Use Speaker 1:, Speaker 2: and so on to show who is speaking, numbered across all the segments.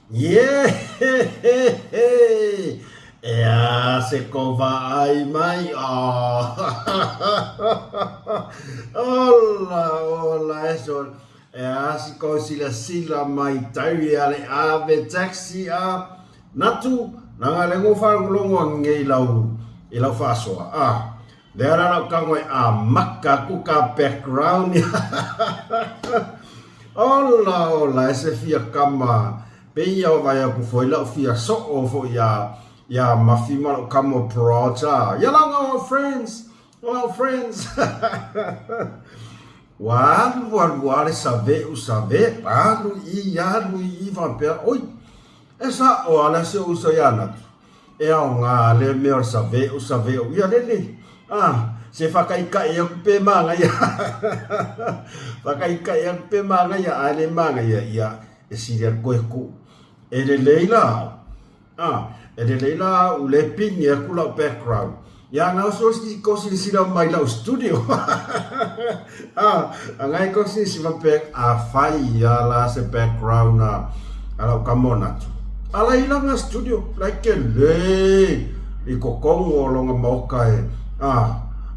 Speaker 1: Yeah! E a se kou vaai mai? Oh! Ola, ola, e so, e a si kou silasila mai taui a le ave taxi a natu, nanga le ngo whalongolongo a ngei lau, i lau whaasoa. Ah, lea la lau kango e a maka ku ka background. Ola, ola, e se fia kama, Pei o vai aku foi lau fia soo foi ia ia Mafi ma lau kamo Peralta. Ia la our friends, our friends. Ua alu alu a le saveʻu save, alu i alu i faapea, oi, e saʻo a le si ou uso ia Natu. E aoga lea mea o le saveʻu saveʻu, ia lele, a, se faakaikaʻi aku pe magaia. Faakaikaʻi aku pe magaia, ae le magaia, ia, E sili aku koe ku. E lelei la au. A, e lelei la au le pini aku lau background. Ia ngau so si ko silasila mai lau studio. A, a ngai ko silasila pe a fai ia la se background a, a lau kamona atu. A la ilanga studio, lai ke le i kokongo o longa maoka e, a,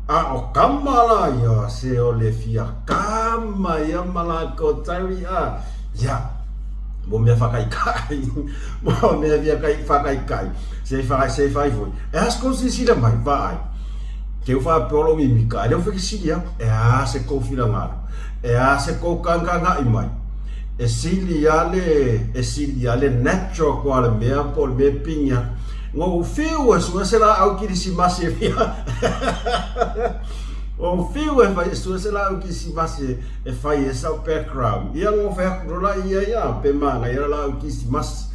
Speaker 1: a o kama la ia se o le fia kama ia ma lakou taui a, ia, mo mea whakaikai, mo mea fia kai whakaikai, se whai, se whai foi. E as kou silasila mai, vaai, ke u whaapea o lou mimika, e le u whakasili aku, e a se kou finagalo, e a se kou kangangaʻi mai, e sili a le, e sili a le natural koa le mea po o le mea e pigi aku. Ngou fiu e sue se laau kirisimasi e fia. O fiu e fai e sue se laau kirisimasi e fai e sau background. Ia ngo fai aku lola ia ia pe manaia la laau kirisimasi.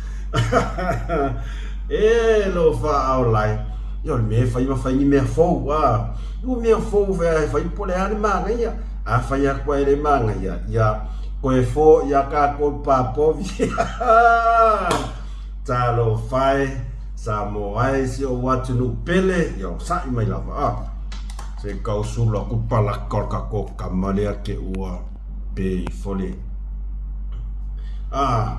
Speaker 1: E lo whaao lai. Ia o le mea e fai ma fai ni mea fou a. Ua mea fou fai e fai po le a le manaia. A fai aku ai le manaia. Ia koe fo ia kākou pāpovi. Talofa e, Samoa e si ou atunuu pele, ia osaʻi mai lava a. Se kau sulu aku palaka o le kakou kama lea ke ua pe ifo le. A,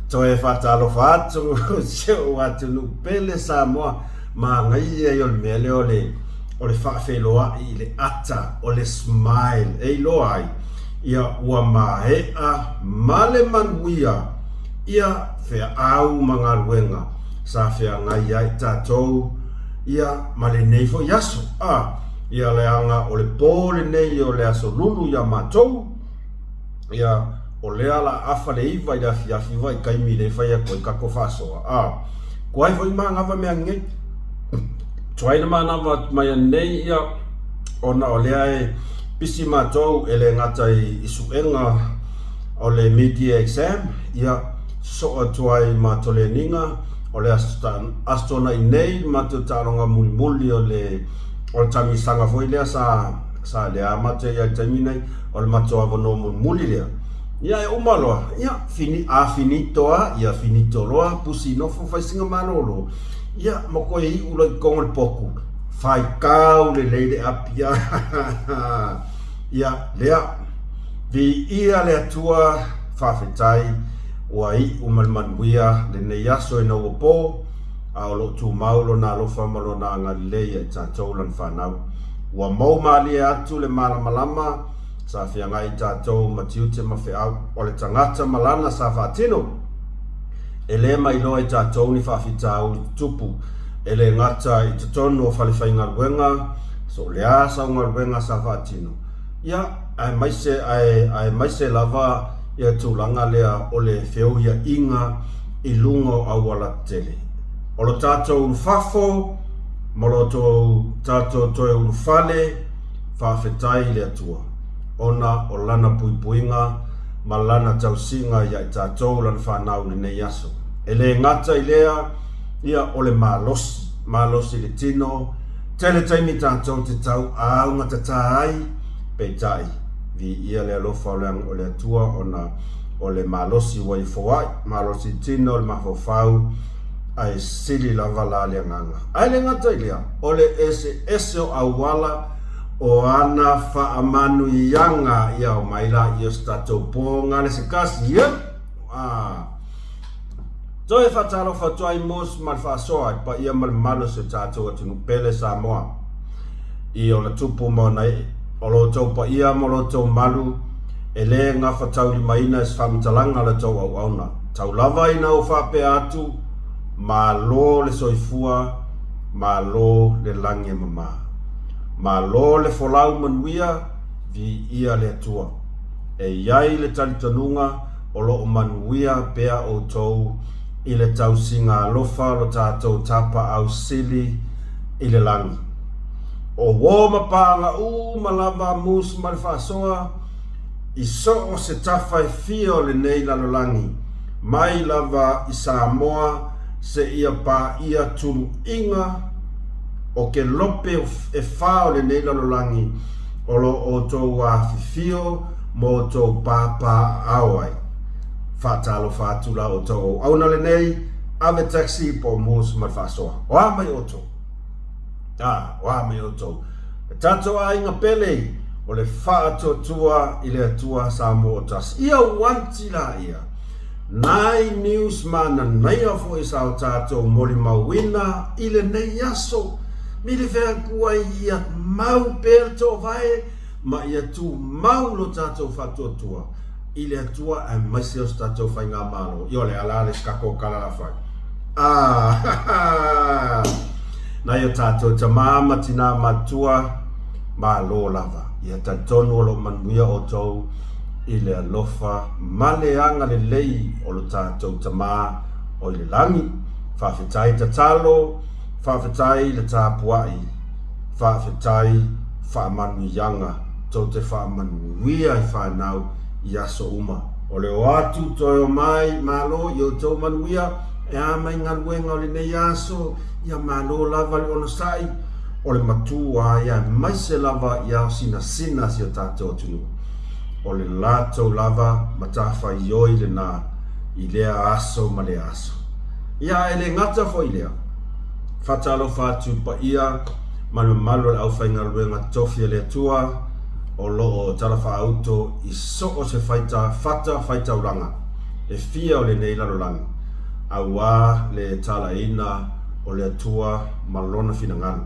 Speaker 1: toe faatalofa atu si ou atunuu pele Samoa, manaia ia o le mea lea o le o le faafeiloai i le ata o le smile e iloa ai ia ua maea ma le manuia Ia feaau ma galuega sa feagai ai tatou ia ma lenei foi aso. A, ia leaga o le po lenei o le aso lulu ia matou, ia o lea la afa le iva i le afiafi vai taimi le fai atu ai katou faasoa. A, kuai foi manava mea nei. Tuai na manava mai nei ia ona o lea e pisi matou e le gata i suega O le mid-year exam, ia, sosoo atu ai ma Toleniga, o le Aso Toonai nei matou taaloga mulimuli o le o le tamisaga foi lea sa sa lea matou i ai i le taimi nei, o le matou avanoa mulimuli lea. Ia e uma loa, ia, fini, a finito a, ia finito loa, pusi nofo fai singa malolo, ia, ma koe iu loa i totonu o le poku, faitau lelei le api, ia, lea. Viia le Atua, faafetai ua iu ma le manuia lenei aso ina ua po, a o lo o tumau Lona alofa ma Lona agalelei ia i tatou lana fanau. Ua mou malie atu le malamalama sa feagai i tatou ma tiute ma feau o le tagata ma lana sa faatino. E le mailoa i tatou ni faafitauli tutupu, e le gata i totonu o falefaigaluega, so o le a sau galuega sa faatino, Ia, aemaise, ae, aemaise lava ia tulaga lea o le feuiaʻiga i luga o auala tetele. O lo tatou ulufafo ma lo tatou toe ulufale, faafetai i le Atua, ona o Lana puipuiga ma Lana tausiga ia i tatou Lana fanau i lenei aso. E le gata i lea, ia, o le malosi, malosi i le tino, Tele taimi tatou te tau āugatatā ai, peitai, viia le alofa o le o le Atua ona o le malosi ua ifo ai, malosi tino le mafaufau, ae sili lava la le agaga. Ae le gata i lea, o le eseese o auala o ana faamanuiaga ia o mai la ia se tatou pō gale se kasi, yep! Ah. Toe faatalofa atu ai Mos ma le faasoa i le paia ma le mamalu o si o tatou atunuu pele Samoa i ona tupu ma ona ee. O lo outou paia ma lo outou malu e le gafataulimaina i se faamatalaga a la outou auauna. Tau lava ina ou faapea atu, Malo le soifua, malo le lagi e mama. Malo le folau manuia, viia le Atua. E i ai le talitonuga o lo o manuia pea outou i le tausiga alofa o lo tatou Tapaau Sili i le lagi. O uo ma paaga uma lava a Moose ma le faasoa i so o se tafa e fia o lenei lalolagi, mai lava i Samoa seia paia tuluiga o kelope e fa o lenei lalolagi o lo outou afifio ma outou pāpāaao ai. Faatalofa atu la outou auauna lenei, ave taxi po o Moose ma le faasoa. O a mai outou? A, o a mai outou? Le tatou aiga pele, o le faatuatua i le Atua Samoa o tasi. Ia uanti laia. Nai news mananaia foi sa o tatou molimauina i lenei aso. Mili fea aku ai ia mau pea le toovae ma ia tumau lo tatou faatuatua i le Atua aemaise o se tatou faigamalo. Ia o le a la le isi tatou tala la fai? Ah! Nai o tatou tama ma tinā matutua, malo lava. Ia talitonu o lo o manuia outou i le alofa ma le agalelei o lo tatou Tama o i le lagi. Faafetai tatalo, faafetai le tapuai, faafetai faamanuiaga tou te faamanuia i fanau i aso uma. O le o atu toe o mai, malo i outou manuia, e a mai galuega o lenei aso, ia malo lava le onosai, o le matua ia aemaise lava i ao sinasina si o tatou atunuu. O le latou lava matafaioi lena i lea aso ma lea aso. Ia, e le gata foi i lea, faatalofa atu i paia ma le mamalu o le aufaigaluega tofi a le Atua o lo o talafaauto i so o se faita fata faitaulaga e fia o lenei lalolagi, auā le talaina o le Atua ma Lona finagalo.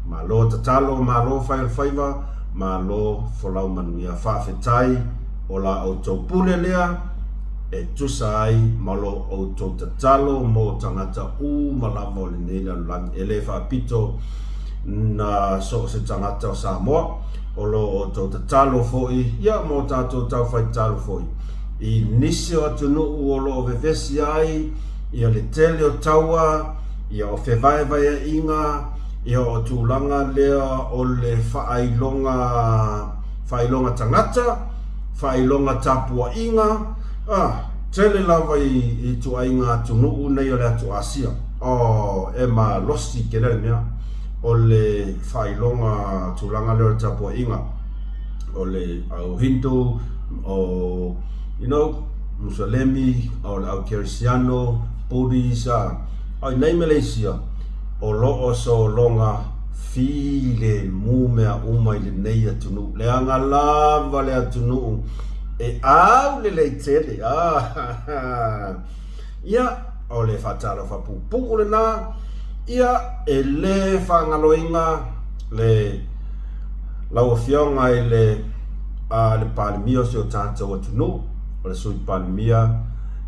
Speaker 1: Malo tatalo, malo fai o le faiva, malo folau manuia. Faafetai o la outou pule lea e tusa ai ma lo outou tatalo mo tagata uma lava o lenei lalolagi. E le faapito na so o se tagata o Samoa, o lo outou tatalo foi, ia mo tatou taufai tatalo foi i nisi o atunuu o lo o vevesi ai ia le tele o taua, ia o fevaevaeaiga, ia o tulaga lea o le faailoga, faailoga tagata, faailoga tapuaiga, ah, tele lava i ituaiga atunuu nei o le atu Asia. Oh, e malosi tele le mea o le faailoga tulaga lea o le tapuaiga o le au Hindu, o, you know, Musalemi, o le au Kerisiano, Buddhist, ah, o inei Malaysia, o lo o sologa filemu mea uma i lenei atunuu. Leaga lava le atunuu e au lelei tele. Ah, ia, o le faatalofa puupuu lena. Ia, e le faagaloina le lau Afioga i le, a, le Palemia o si o tatou atunuu, o le Sui Palemia,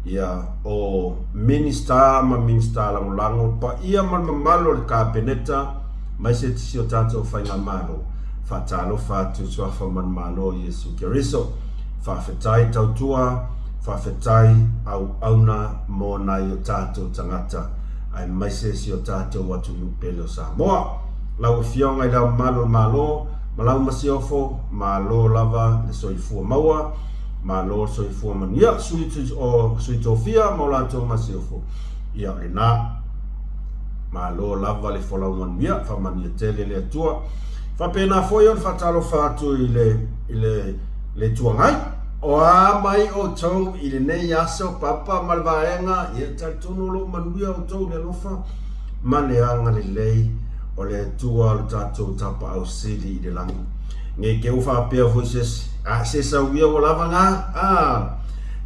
Speaker 1: ia, o Minisita ma Minisita Lagolago, paia ma le mamalu o le Kapeneta, aemaise si o tatou Faigamalo, faatalofa atu i Suafa Manumalo o Iesu Keriso. Faafetai tautua, faafetai auauna mo nai o tatou tagata, aemaise si o tatou atunuu pele o Samoa. Lau Afioga i Le Ao Mamalu o le Malo ma lau Masiofo, malo lava le soifua maua. Malo le soifua manuia sui o sui tofia ma o latou masiofo. Ia o lena. Malo lava le folau manuia, faamanuia tele le Atua. Faapena foi ona faatalofa atu i le i le le Itu Agai. O a mai outou i lenei aso papa ma le vaega, ia talitonu o lo o manuia outou i le alofa ma le agalelei o le Atua lo tatou Tapaau Sili i le lagi. Nei te ua faapea foi se isi, a, se sau ia ua lava na, a.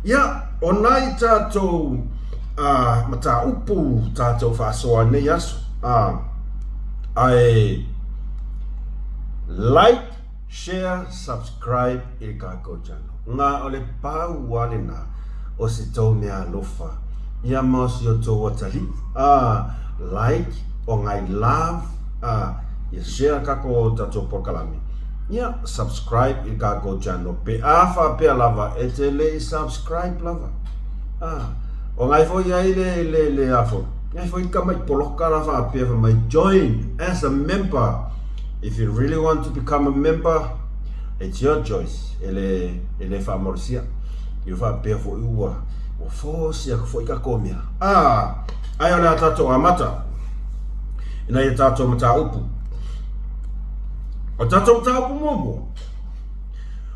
Speaker 1: Ia, o nai tatou mataupu tatou faasoa i lenei aso. Ae like, share, subscribe i le tatou channel. Na o le pau lava lena o se tou meaalofa ia ma o si outou atalii. Like, o ngai love, ia share tatou tatou polokalame. Ia subscribe i le tatou channel pe a faapea lava e te le i subscribe lava. O ngai foi ai le le le a foi. Ngai foi tamai poloka la faapea fai mai join as a member. If you really want to become a member, it's your choice. E le e le faamalosia. Ia faapea foi ua ua force aku foi tatou mea. Ah, ai o le a tatou amata. Ina ia tatou mataupu. O tatou mataupu muamua.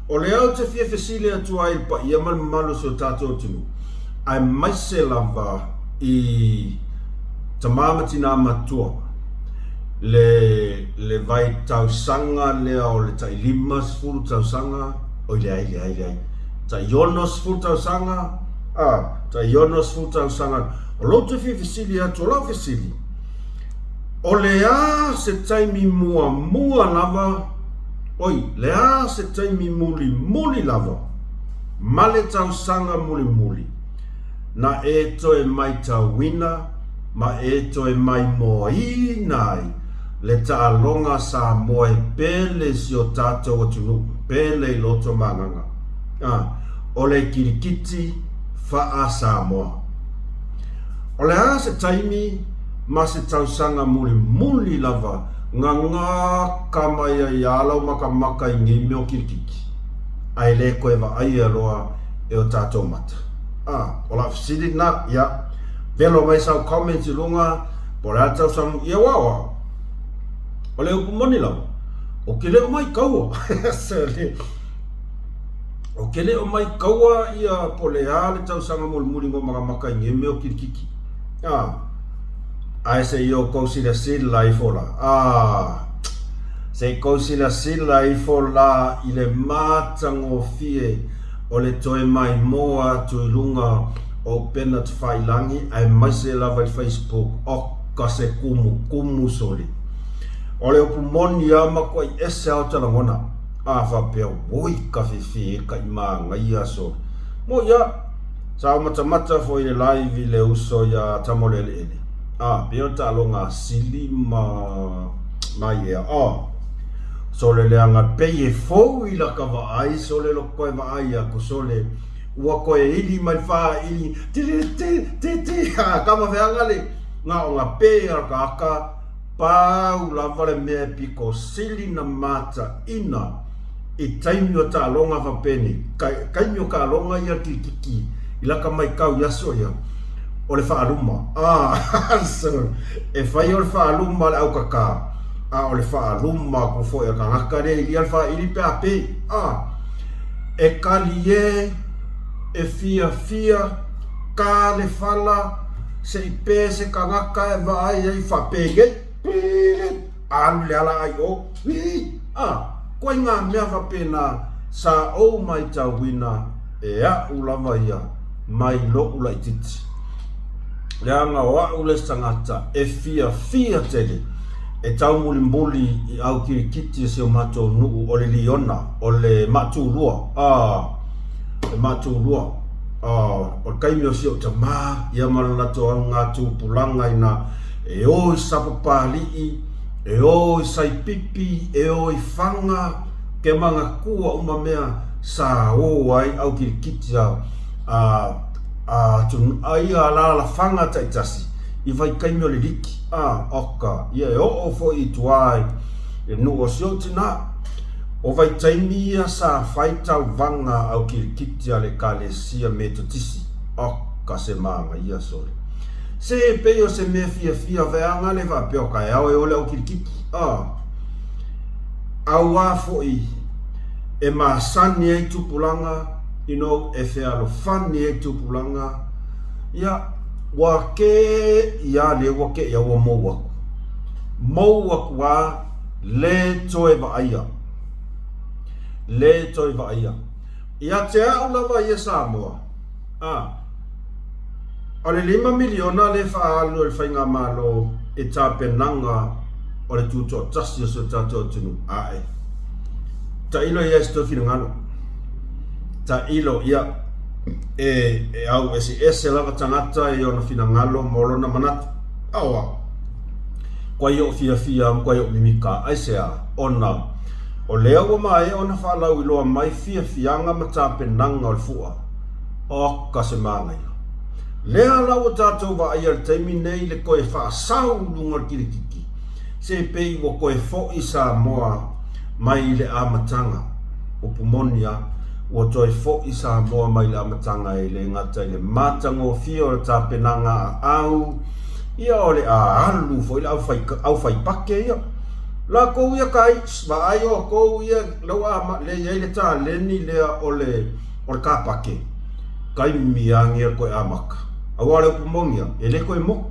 Speaker 1: O lea ou te fia fesili atu ai i le paia ma le mamalu o si o tatou atunuu, aemaise lava i tama ma tinā matutua, le, le vaitausaga lea o le tai 50 tausaga, oi leai, leai, leai, tai 60 tausaga, a, tai 60 tausaga. O lou te fia fesili atu, o lau fesili, o le a se taimi muamua lava Oi, le a se taimi mulimuli lava ma le tausaga mulimuli na e toe maitauina ma e toe maimoaina ai le taaloga Samoa e pele i si o tatou atunuu, pele i loto ma agaga, a, o le kirikiti faa-Samoa. O le a se taimi ma se tausaga mulimuli lava Gagaka mai ai a lau makamaka i nei mea o kirikiti, ae le koe vaaia loa e o tatou mata. A, o lau fesili lena, ia, velo mai sau comments i luga, po o le a le tausaga, ia aua o au, o le upu moni lava, ou te le o maitaua, ou te le o maitaua ia po o le a le tausaga mulimuli na ou makamaka i nei mea o kirikiti. A. Ae se i outou silasila ifo la, ah, se i tou silasila ifo la i le matagofie o le toe maimoa atu i luga o upena tafailangi aemaise lava i le Facebook, oka se kumukumu soli. O le upu moni a matuai ese a ota lagona, a faapea, woi ka fifi e ka i manaia soli. Moi a! Sa ou matamata foi i le live i le uso ia Tamaoleeleele. Ah, pei o le taaloga a Sili ma Maiea. Ah, sole leaga pei e fou i laka vaai sole loko koe vaai aku sole ua koe ili mai le faili ti ti ti ti ah, kama feaga le gaoga pe a ka aka pau lava le mea e piko sili na mataina i taimi o taaloga faapenei, taimi o taaloga ia kirikiti i laka maitau i aso ia, o le faaluma. Ah, so, e fai o le faaluma a le aukakā, a o le faaluma aku foi a le tagata lea i lia le faaili pe a pe. Ah, e kali e, e fiafia, ka le fala, se i pe se tagata e vaai ai faapenei, pilit, alu i le ala ai o, Ii, A, koe ngā mea faapena sa ou maitauina e aʻu lava ia mai loʻu laititi. Leaga o aʻu le tagata e fiafia tele e taumulimuli i au kirikiti o si o matou nuu o le Liona, o le Maatulua, a, le Maatulua, a, o le taimi o si ou tamā ia ma le latou auga tupulaga ina e o i Sapapalii, E o i Saipipi, e o i Whanga, ke manatua uma mea sa o ai au kirikiti a, a, a, a ia alalafaga taitasi i vaitaimi o le liki, a, oka, ia e oo foi i tua i le nuu o si ou tinā. O vaitaimi ia sa fai tauvaga au kirikiti a le Ekalesia Metotisi, oka se mānaia sole. Se pei o se mea fiafia veaga le faapea o kaeao e ole au kirikiti, a auā foi e masani ai tupulaga, you know, e fealofani ai tupulaga, ia, ua ke ia le ua ke ia ua mou aku. Mou aku a le toe vaaia. Le toe vaaia. Ia te au lava ia Samoa, a. O le $5 miliona lea e faaalu e le Faigamalo i tapenaga o le tutoatasi o si o tatou atunuu, ae tailo i ai se toe finagalo. Tailo, ia, e, e au eseese lava tagata i ona finagalo ma lona manatu. A o au, kuai ou fiafia ma kuai ou mimika, aisea? Ona o lea ua maea ona faalauiloa mai fiafiaga ma tapenaga o le fua. Oka se manaia! Lea la ua tatou vaaia i le taimi nei le toe faasau i luga o le kilikiti, se pei ua toe fo'i Samoa mai i le amataga. Upu moni a, ua toe fo'i Samoa mai i le amataga e le gata i le matagofie o le tapenaga aau, ia o le a alu foi le aufaipake ia. Lakou ia kai, vaai outou ia lea ua lea i ai le taleni lea o le o le kapake, taimi agia le toe amata. Aua o le upu moni a, e le toe motu.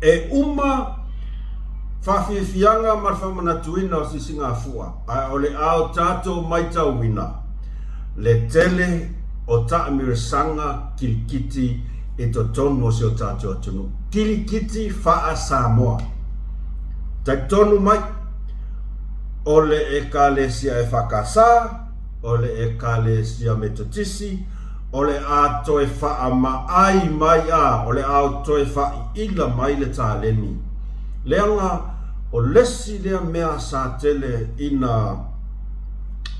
Speaker 1: E uma faafiafiaga ma le faamanatuina o Sisigafua, ae o le a o tatou maitauina le tele o taamirisaga kilikiti i totonu o si o tatou atunuu. Kilikiti faa-Samoa. Talitonu mai, o le Ekalesia EFKS, o le Ekalesia Metotisi, o le a toe faamaai mai a, o le a toe faaiila mai le taleni. Leaga o lesi lea mea sa tele ina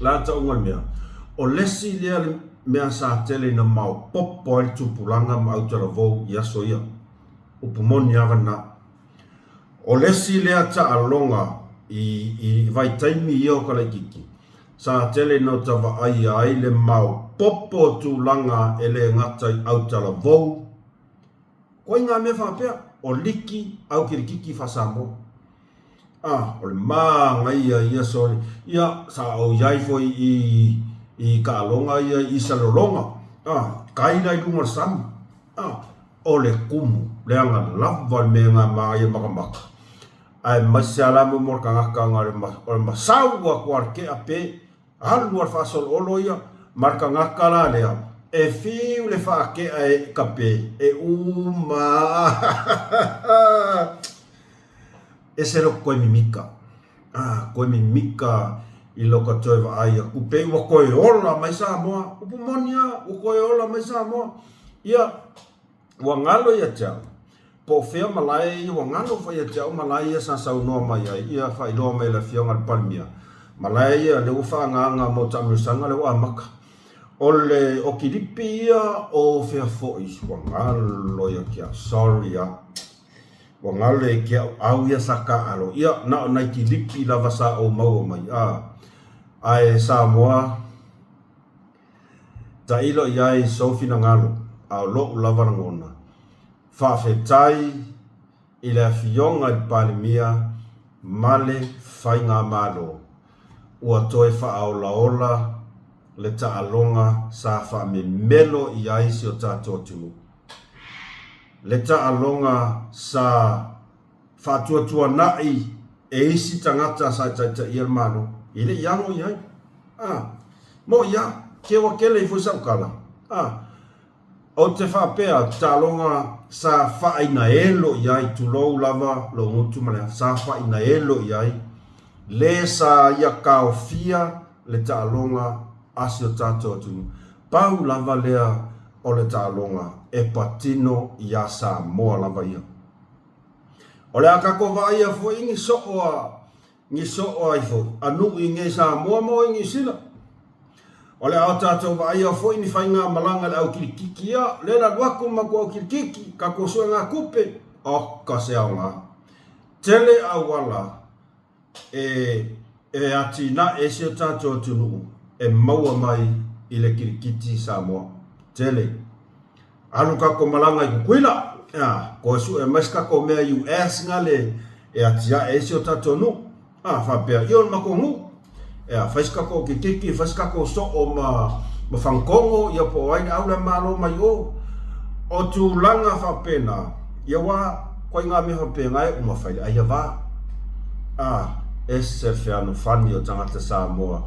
Speaker 1: la tauga le mea, o lesi lea mea sa tele ina maopopo ai le tupulaga ma autalavou i aso ia. Upu moni lava lena. O lesi lea taaloga i i vaitaimi ia o ka laitiiti, sa tele ina ota vaaia ai le maopopo o tulaga e le gata i autalavou, koe ngā mea faapea, o liki au kilikiki faa-Samoa. A, o le māngaia ia sole, ia, sa ou i ai foi i i taaloga ia i Salelologa, a, kai la i luga o le sami, a, o le kumu, leaga lava le mea ngā māia makamaka. Aemaise a la mo le tagata o le masau atu a le kea pe alu a le faasoloolo ia ma le tagata la lea e fiu le faakea e ka pe e uma ese loko koe mimika a koe mimika i loka toe vaai aku pei ua toe ola mai Samoa upu moni a ua toe ola mai Samoa ia Ua galo ia te au, po o fea malae ia, ua galo foi ia te au malae ia sa saunoa mai ai, ia faailoa mai e le Afioga i le Palemia, malae ia lea ua faaagaaga mo taamilosaga lea ua amata. O le o Kilipi ia o fea foi, ua galo ia te au, sorry ah. Ua galo ia te au, au ia sa taaalo, ia na o nai Kilipi lava sa ou maua mai, ah. Ae Samoa, Tailo i ai sou finagalo, a o loʻu lava lagona. Faafetai i le Afioga i le Palemia ma le Faigamalo ua toe faaolaola le taaloga sa faamemelo i ai si o tatou atunuu. Le taaloga sa faatuatuanai e isi tagata sa taitaia le Malo, e le i ago i ai. A, moʻi a, ke ua kele ifo i sau tala. A, ou te faapea, taaloga sa faainaelo i ai, tulou lava lou gutu ma le afi, sa faainaelo i ai, le sa ia taofia le taaloga a si o tatou atunuu. Pau lava lea o le taaloga e patino iā Samoa lava ia. O le a tatou vaaia foi ni soo a ni soo ai foi a nuu i nei Samoa mo i Niu Sila. O le a o tatou vaaia foi ni faigamalaga i le au kilikiki ia, le la alu atu ma matou au kilikiki, tatou sue ngā kupe, oka se aoga. Tele auala e e atinae ai si o tatou atunuu e maua mai i le kilikiti Samoa. Tele. Alu tatou malaga i Tutuila, a, koe sue mai se tatou mea US gale e atiae ai si o tatou nuu. A, faapea, ia o le matou nuu. Ea, fai se tatou kikiki, fai se tatou soo ma, ma Fagogo, ia po o ai le au le malo mai o. O tulaga faapena, ia ua, koe ngā mea faapena e uma fai le ai va. A, ese le fealofani o tagata Samoa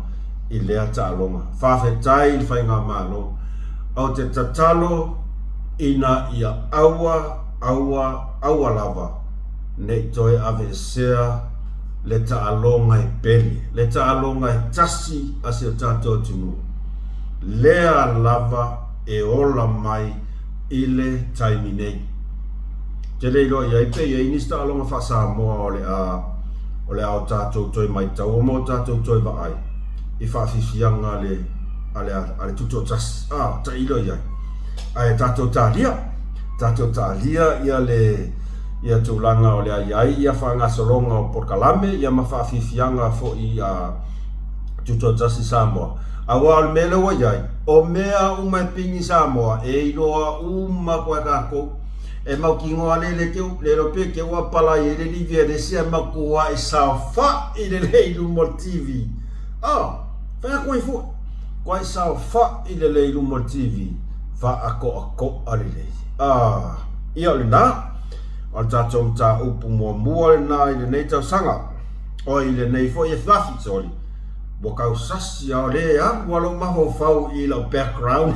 Speaker 1: i lea taaloga. Faafetai i le Faigamalo. Ou te tatalo Ina ia aua, aua, aua lava ne i toe aveesea le taaloga e pele, le taaloga e tasi a si o tatou atunuu, lea lava e ola mai i le taimi nei. Ou te le iloa i ai pe i ai nisi taaloga faa-Samoa o le a o le a o tatou toe maitaua ma o tatou toe vaai i faafiafiaga a le a le a le Tutoatasi. A, tailo i ai. Ae tatou talia, tatou talia ia le ia tulaga o le a i ai ia faagasologa o polokalame ia ma faafiafiaga foi a Tutoatasi Samoa. Aua o le mea lea ua i ai, o mea uma e pigi Samoa, e iloa uma atu e tatou. E mautinoa le le te le iloa pe te ua palai ai le livi a le isi ae matuai saofai lelei i luma o le TV. Oh, fai atu ai foi. Tuai saofai lelei i luma o le TV, faaatoatoa lelei. Ah, ia o lena. O le tatou mataupu muamua lena i lenei tausaga. Oi, i lenei foi afiafi, sorry. Ua tau sasi a o lea e alu a lou mafaufau i lau background.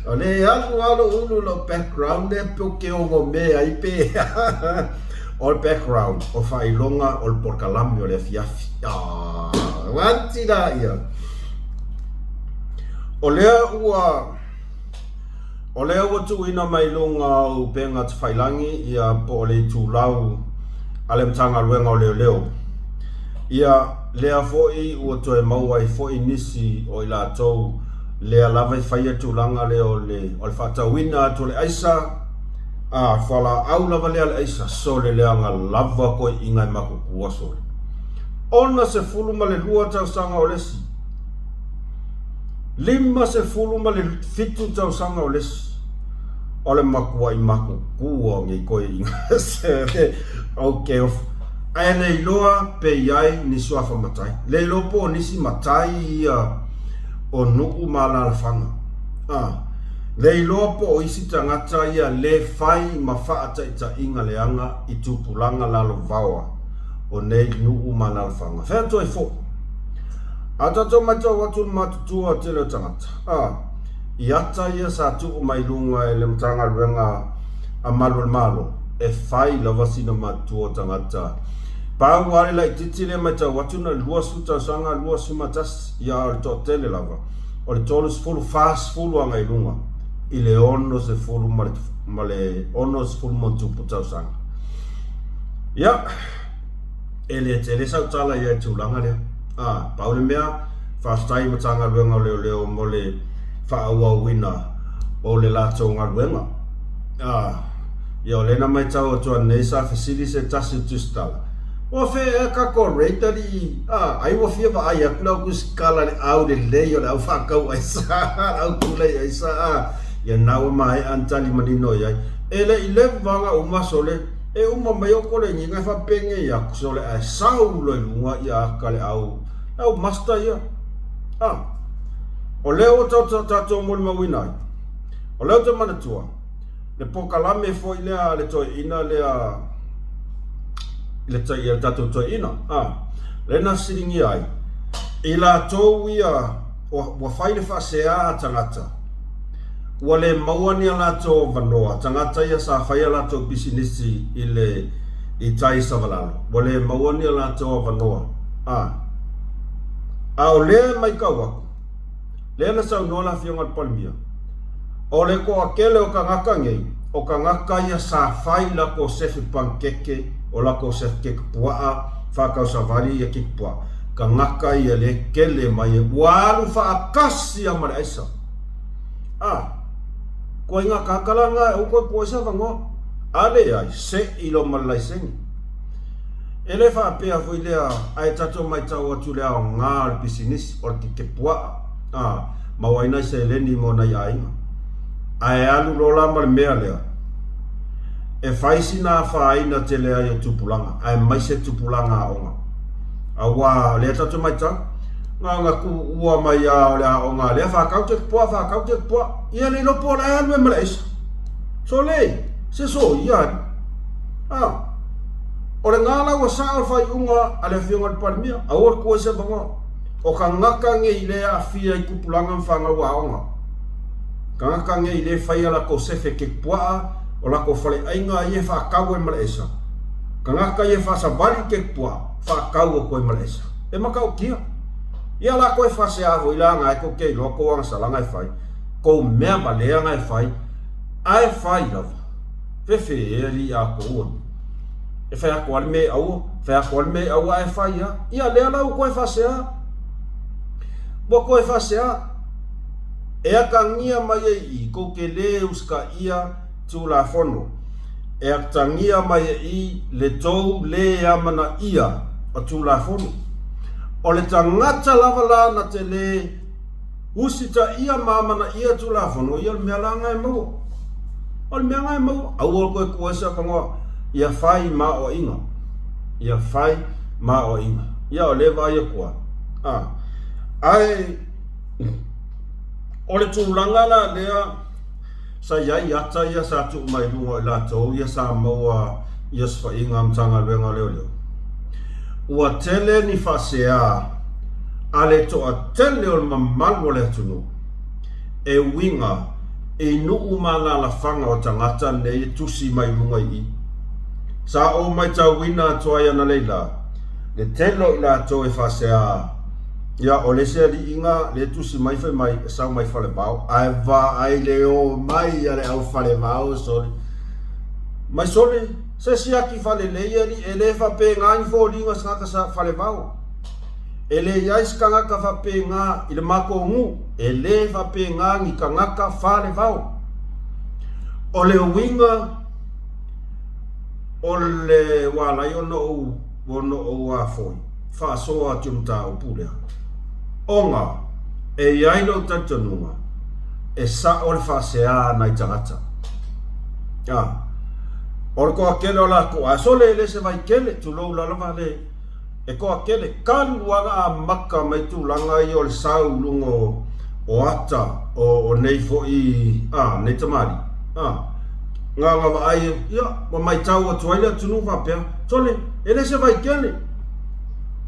Speaker 1: O lea e alu a lou ulu i lau background lea pe ou te onomea ai pe O le background o faailoga o le polokalame o le afiafi. Ah, manti la ia. O lea ua O lea ua tuuina mai luga o upega tafailangi ia po o le itulau a le Matagaluega o Leoleo. Ia lea foi ua toe maua ai foi nisi o i latou lea lava e faia tulaga lea o le o le faatauina atu o le aisa, a fualaau lava lea a le aisa, sole leaga lava toeaiina e matutua sole. 62 tausaga o le isi. 57 tausaga o le isi. O le matuai matutua o nei toeaiina. Ou te ofo. Ae le iloa pe i ai ni suafa matai. Le iloa po o nisi matai ia o nuu ma alaalafaga. A. Le iloa po o isi tagata ia le fai ma faataitaiga leaga i tupulaga lalovaoa o nei nuu ma alaalafaga. Fai atu ai foi. A tatou matau atu i le matutua tele o tagata, a, i ata ia sa tuu mai luga e le Matagaluega a Malu o le Malo, e fai lava sina matutua o tagata. Pau lava le laitiiti lea e matau atu na o le 20 tausaga, 21, ia a o le toatele lava, o le 30, 40 agai i luga i le 60 ma le, ma le 60 ma ona tupu tausaga. Ia, E le tele sau tala i ai tulaga lea. A, pau le mea, faafetai i Matagaluega o Leoleo mo le faaauauina o le latou galuega. A, ia o lea na maitau atu anei sa fesili se tasi o tusitala, Ua fea ea tatou rate alii? A, ai ua fia vaai atu le au tusitala i le au lelei o le au faatau aisa, le au tulei aisa, a, ia na ua maea ona tali manino i ai. E le i leva ona uma sole E uma mai o kolegiga e faapenei atu sole ae sau loa i luga ia aka le au le au master ia. A o lea ua tatou molimauina ai, o lea ou te manatua le polokalame foi lea a le toeaina lea le le tatou toeaina, a lea na fesiligia ai i latou ia ua fai le faasea a tagata Ua le maua ni a latou avanoa, tagata ia sa fai a latou pisinisi i le i tai i Savalalo, ua le maua ni a latou avanoa, a. A o lea e maitau atu, lea na saunoa le Afioga i le Palemia, o le toatele o tagata nei, o tagata ia sa fai latou sefe panikeke, o latou sefe keke puaa, faatau savali ia keke puaa, tagata ia lea e tele mai, ua alu faatasi lava ma le aisa. A, koe ngā kākara ngā e oko e koe sa vangoa. A leai, seʻi loa ma le laisene. E le faapea foi lea ae tatou maitau atu le aoga o le pisinisi, o le kekepuaʻa, a, maua ai nai seleni mo nai aiga. Ae alu loa la ma le mea lea, e fai sina afaina tele ai o tupulaga, aemaise tupulaga aoga. Aua o lea tatou maitau, Na ona tuua mai lava o le aoga lea, faatau te puaa, faatau te puaa. Ia le iloa po o le a alu ai ma le aisa. Sole, se soia alii. A, o lena la ua sao le faaiuga a le Afioga i le Palemia, aua le tuu ai se avanoa. O tagata nei lea e aafia i tupulaga ma fanau aoga. Tagata nei le fai a latou sefe ke puaa o latou faleaiga ia e faatau ai ma le aisa. Tagata ia e faasavali ke puaa faatau atu ai ma le aisa. E matautia. Ia latou e faasea foi la na e tou te iloa tou agasala na e fai, tou mea valea na e fai, ae fai lava. Fefe e alii a tou e fai atu lava le mea e aua, fai atu lava le mea e aua ae fai lava. Ia lea la ua toe faasea. Ua toe faasea. E atagia mai ai i i, tou te lē usitaia Tulafono. E atagia mai ai i le tou lē amanaia o Tulafono. O le tagata lava la na te lē usitaia ma amanaia Tulafono, ia o le mea la na e maua. O le mea na e maua. Aua le toe tuu ai se avanoa ia fai ma aoaiga. Ia fai ma aoaiga. Ia o lea e vaai atu lava. A. Ae O le tulaga la lea sa i ai ata ia sa tuu mai luga o i latou ia sa maua i osofaiga a Matagaluega o Leoleo, ua tele ni faasea a le toatele o le mamalu o le atunuu e uiga i nuu ma alaalafaga o tagata nei e tusi mai luga i i. Sa ou matauina atu ai analeila le tele o i latou e faasea Ia, o le isi aliiga le tusi mai fai mai e sau mai Falevao, ae vaai le omai a le au Falevao sole. Mai sole, se siaki falelei alii, e le faapena ni foliga se tagata sa Falevao. E leai se tagata faapena i le matou nuu, e le faapena ni tagata Falevao. O le uiga o le ua ala ai ona ou ona ou afoi faasoa atu i le mataupu lea, ona e i ai lou talitonuga e sao le faasea a nai tagata. A, o le toatele o latou, a sole e le se vaitele, tulou lava le, e toatele, talu lava ona amata mai tulaga ia o le sau i luga o, o ata o, o nei foi, a, nei tamalii, a, na ona vaai, ia, ma matau atu ai le atunuu faapea, sole, e le se vaitele,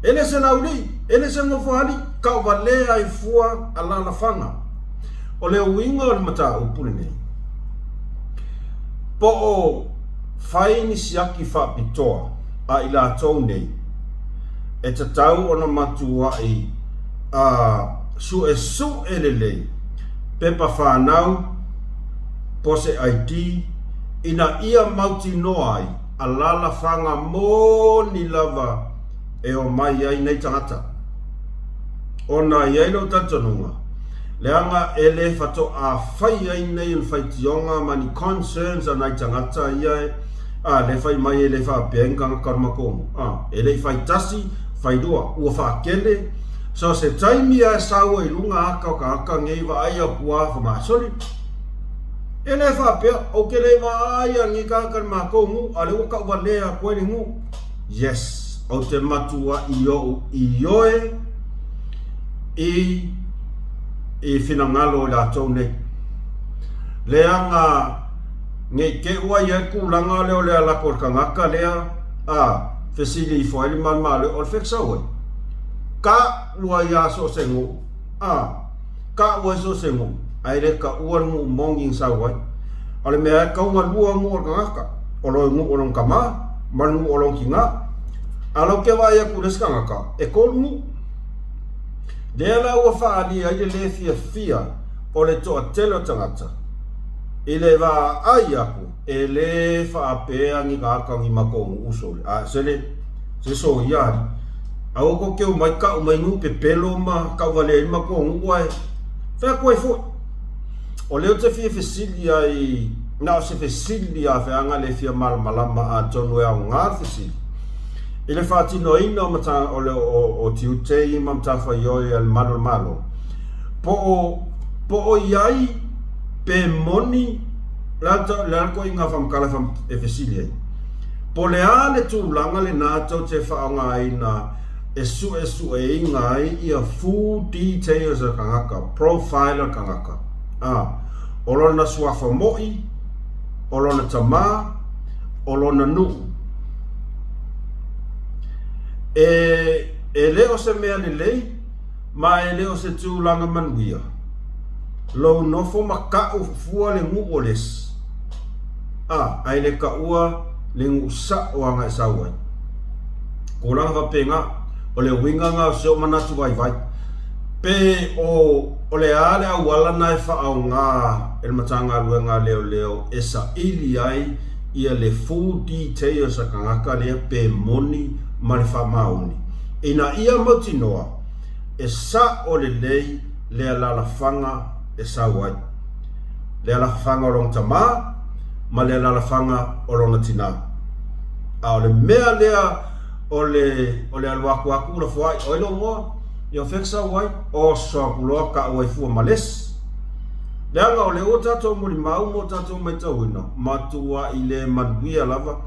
Speaker 1: e le se laulii, e le se nofoalii, tauvalea ai fua alaalafaga. O le uiga o le mataupu lenei, po o fai ni siaki faapitoa a i latou nei, e tatau ona matuai a suesue lelei pepa fanau po se ID ina ia mautinoa ai alaalafaga moni lava e omai ai nei tagata. Ona i ai lou talitonuga, leaga e le faatoa fai ai nei ona faitioga ma ni concerns a nai tagata ia e, a, le fai mai e le faapea ni tagata o le matou nuu, a, e le i fai tasi, fai lua, ua faatele, so se taimi lava e sau ai i luga ata o tagata nei vaai atu lava famasoli. E le faapea, ou te le vaai a ni tagata i le matou nuu, a o lea ua tauvalea atu ai le nuu. Yes, ou te matuai ou ioe i i finagalo o i latou nei. Leaga ne i te i ua i ai le tulaga lea o le ala atu o le tagata lea, a, fesili ifo ai le malemale, o le fea e sau ai? Ka ua ia so o se nuu, a. Taua i so o se nuu, ae le taua le nuu moni na sau ai. O le mea e taugalua nuu o le tagata, o le nuu o lona tama ma le nuu o lona tina. A o lea ou te vaai atu i le isi tagata, e tolu nuu. Lea la ua faaalia ai le le fiafia o le toatele o tagata i le vaai atu e le faapea ni tagata o ni matou nuu sole, a se le Se soia alii. Aua kou te omai kau mai nuu pepelo ma tauvalea ai le matou nuu ae fai atu ai foi. O lea ou te fia fesili ai, na o se fesili a feaga le fia malamalama atonu e aoga le fesili. I le faatinoina o mata, o, le, o, o tiute ia ma matafaioi a le malu o le Malo, po o, po o i ai pe moni le a le ituaiga faamatala e fesili ai. Po o le a le tulaga lena tou te faaaogaina e suesueina ai ia full details a le tagata, profile a le tagata, a, o lona suafa mo'i, o lona tamā, o lona nuu. E, e le o se mea lelei ma e le o se tulaga manuia. Lou nofo ma ka'u fua le nu'u o le isi, a, ae le ka'ua le nu'u sa'o aga e sau ai. Tulaga faapena, o le uiga na o si o'u manatu vaivai. Pe o, o le a le auala na e faaoga e le Matagaluega a Leoleo e saili ai ia le full details a tagata lea pe moni ma le faamaoni, ina ia mautinoa e sa'o lelei le alalafaga e sau ai, le alalafaga o lona tamā ma le alalafaga o lona tinā. A o le mea lea o le, o le alu atu atu lafoai, oi lou igoa, ia o fea e sau ai? Oso atu loa ka'u ai fua ma le isi. Leaga o lea ua tatou molimau ma ua tatou maitauina, matua'i le manuia lava,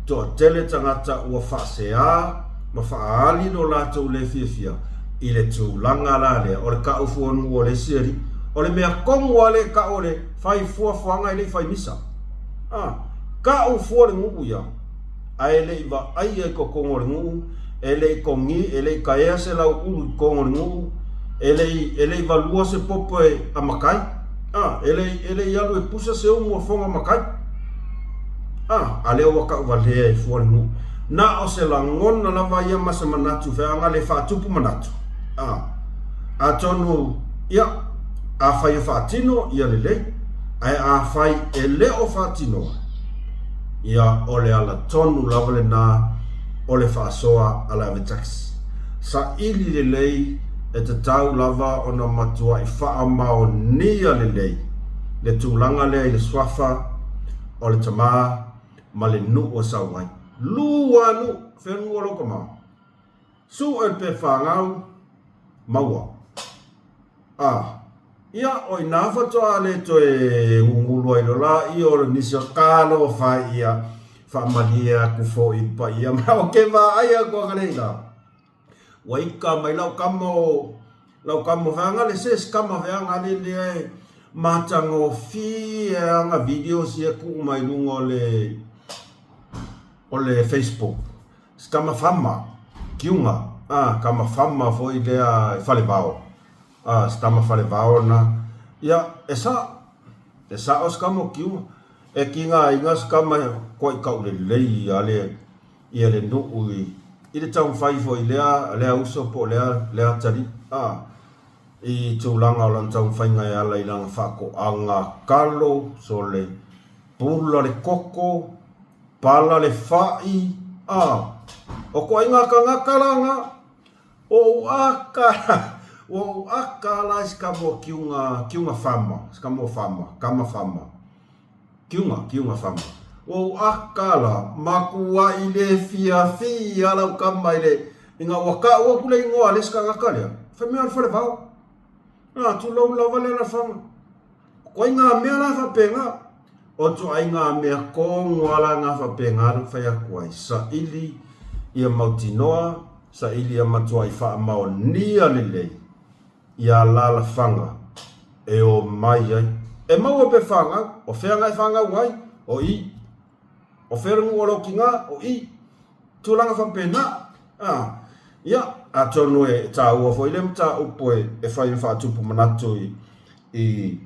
Speaker 1: toatele tagata ua faaseā ma faaali lo latou le fiafia i le tulaga la lea o le ka'u fua nuu o le isi alii. O le mea tonu lava lea e ka'u o le fai fuafuaga e le i fai misa. A, ka'u fua le nuu ia, ae e le i vaaia i totonu o le nuu, e le i togi, e le i taea se lauulu i totonu o le nuu, e le i, e le i valua se popo e a matai, a, e le i, e le i alu e pusa se umu a foga matai. A, a lea ua ka'u valea e fua le nuu. Na o se lagona lava ia ma se manatu feaga le faatupu manatu. A, atonu, ia, afai e faatino, ia lelei, ae afai e le o faatinoa, ia, o le ala tonu lava lena o le faasoa a le ave taxi. Saili lelei e tatau lava ona matuai faamaonia lelei le tulaga lea i le suafa o le tama ma le nuu e sau ai. Lua nuu, fea nuu o lou tama? Suʻe le pepa fanau, maua. A, ia, o inā faatoa le toe gugulu ai loa laia o le nisi o talofa e ia, faamalie atu foi i le paia ma ou te vaai atu analeila. Ua ika mai lau kama o lau kama feaga le se se kama feaga le lea e matagofie ana videos ia tuu mai luga o le o le Facebook. Se kama fama, kiuga, a, kama fama foi lea e Falevao. A, se tama Falevao na. Ia, e sa'o. E sa'o se kama o kiuga. E kiga aiga se kama e koai ka'u lelei a le ia le nuu i i le taumafai foi i lea lea uso po o lea lea atalii a i tulaga o lana taumafaiga e ala i lana faatoaga kalo, sole, pula le koko, pala le fa'i, a o koaiga tagata la na, o ou aka ua ou aka la i se kamo kiuga kiuga fama, se kamo fama, kama fama. Kiuga, kiuga fama. Ua ou aka la, makuaʻi le fiafia lau kama i le, ina ua ka'u aku le igoa a le isi tagata lea, fai mai o le Falevao. A, tulou lava le alafaga. Koai ngā mea la faapena. O ituaiga mea tonu lava la na faapena le fai atu ai, saili ia mautinoa, saili ia matuai faamaonia lelei i alalafaga e o mai ai. E maua pe fanau, o fea na e fanau ai, o i. O fea le nuu o lou tiga, o i. Tulaga faapena. A, ia, atonu e taua foi lea mataupu e fai ma faatupu manatu i, i,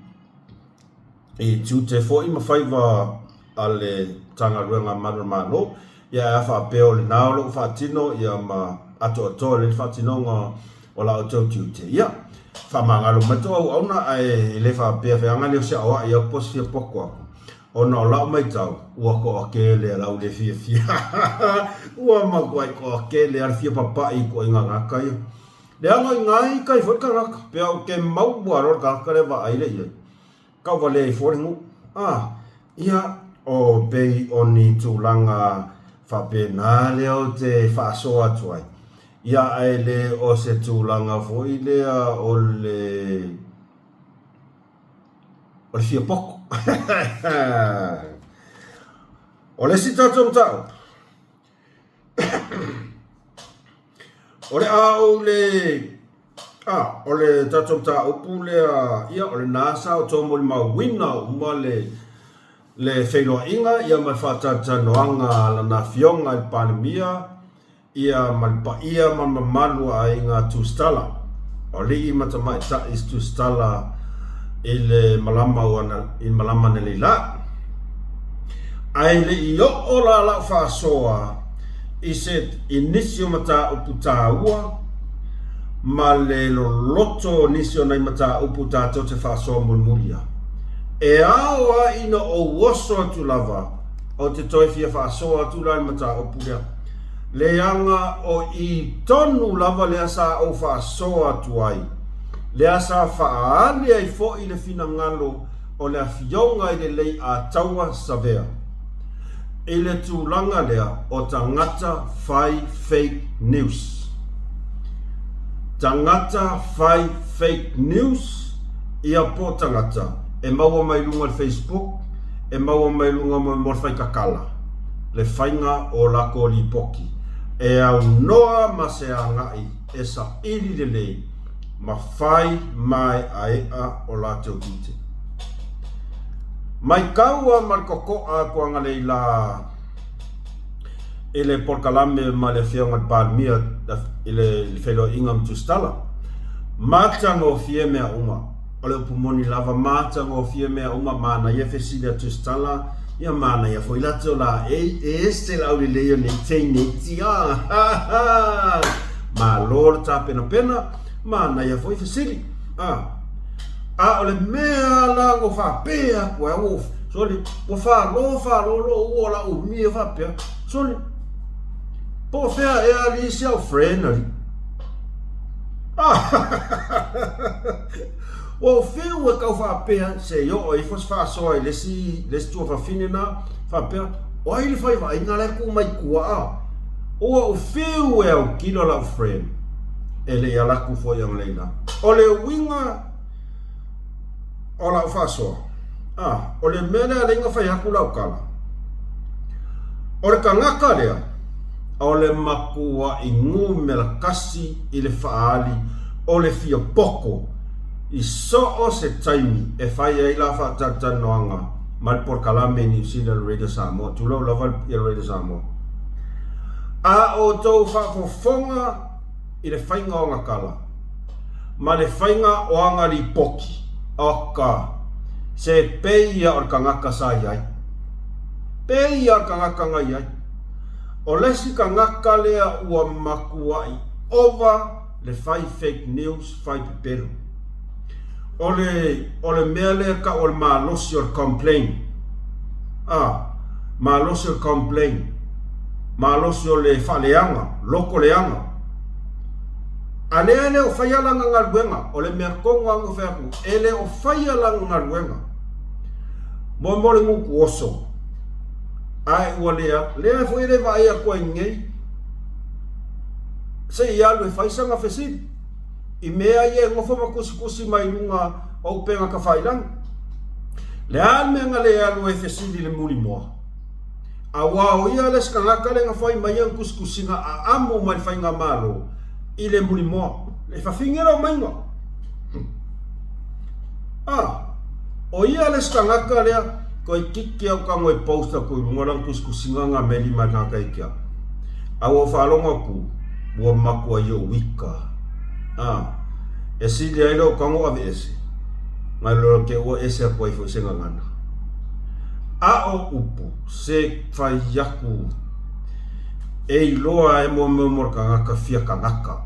Speaker 1: i tiute foi ma faiva a le Matagaluega a Malu o le Malo, ia ae a faapea o lena o lo o faatino ia ma atoatoa lelei le faatinoga o la outou tiute, ia, faamagalo mai tou auauna ae le faapea feaga lea o se aoai atu po o se fia poto atu, ona o lau maitau, ua toatele lau le fiafia. Ua matuai toatele lava le fia papaʻi i ituaiga tagata ia. Leaga i ina ita ai foi le tagata, pe ou te maua loa le tagata lea vaai lea i ai, Tauvalea ifo le nuu. A, ia, o pei o ni tulaga faapena lea ou te faasoa atu ai. Ia, ae le o se tulaga foi lea o le, o le fia poto. O le isi tatou mataupu, O le a ou le a o le tatou mataupu lea ia o lena sa outou molimauina uma le le feiloaiga ia ma le faatalatalanoaga a lana afioga i le Palemia ia ma le paia ma le mamalu o aiga Tusitala, o alii ma tamaitai Tusitala. i le malama o ana i le malama analeila. Ae le i oo la lau faasoa i se i nisi o mataupu taua ma le loloto o nisi o nai mataupu tatou te faasoa mulimuli a. E ao lava ina ou oso atu lava ou te toe fia faasoa atu la i le mataupu lea. Leaga o i tonu lava lea sa ou faasoa atu ai, lea sa faaali ai foi le finagalo o le Afioga i le Leiataua Savea i le tulaga lea o tagata fai fake news. Tagata fai fake news ia po o tagata e maua mai luga o le Facebook, e maua mai luga mo le faikakala le faiga o lako lipoti e aunoa ma se agai e saili lelei ma fai maeaea o latou tiute. Maitau a ma le totoa atu agalei la i le polokalame ma le Afioga i le Palemia i le feiloaiga ma Tusitala. Matagofie mea uma. O le upu moni lava, matagofie mea uma, manaia fesili a Tusitala, ia manaia foi latou laei, e ese le aulelei o nei teineiti, ah! Malo le tapenapena, manaia foi fesili, ah! A o le mea la na faapea atu ai, ua, sole, ua falo falo lou ua la umi faapea, sole, po o fea ea alii si au friend alii. Ua ou fiu e tau faapea, se i oo ifo se faasoa i le isi, le isi tuafafine na, faapea, o ai le fai vaaiga la e tu mai tua a? Ua ou fiu e autilo lau friend, e le i ala atu foi analeila. O le uiga o lau faasoa, a, o le mea lea alai na fai atu lau tala, o le tagata lea, o le matuai numera tasi i le faaali o le fia poto i so o se taimi e fai ai la faatalatalanoaga ma le polokalame i Niu Sila le Radio Samoa, tulou lava le Radio Samoa. A outou faafofoga i le faiga o ana tala ma le faiga o ana lipoti, oka, se pei ia o le tagata sa i ai. Pei ia o le tagata na i ai. O le isi tagata lea ua matuai ova le fai fake news, fai pepelo. O le, o le mea lea e tau o le malosi o le complain. A, malosi o le complain. Malosi o le faaleaga, loko leaga. A lea e le o faia lana galuega, o le mea tonu lava na fai atu, e le o faia lana galuega. Mo mo le gutu oso, ae ua lea, lea foi e le vaai atu ai nei, se i alu e fai sana fesili i mea ia e nofo ma tusitusi mai luga o upega tafailagi. Le a le mea na le alu e fesili i le mulimoa? Aua o ia le isi tagata lea na fai mai ana tusitusiga a amo mai le faigamalo i le mulimoa. E fafine lou maiga. A, o ia le isi tagata lea, toeitiiti au tago e post atu i luga lana tusitusiga na meli mai le tagata ia te au. A ua ou faalogo atu, ua matua i ou ika. A, e sili ai lou tago aveese, nai lo te ua ese atu ai foi se gagana. A o upu, se fai aku e iloa e mo mea mo le tagata fia kanaka.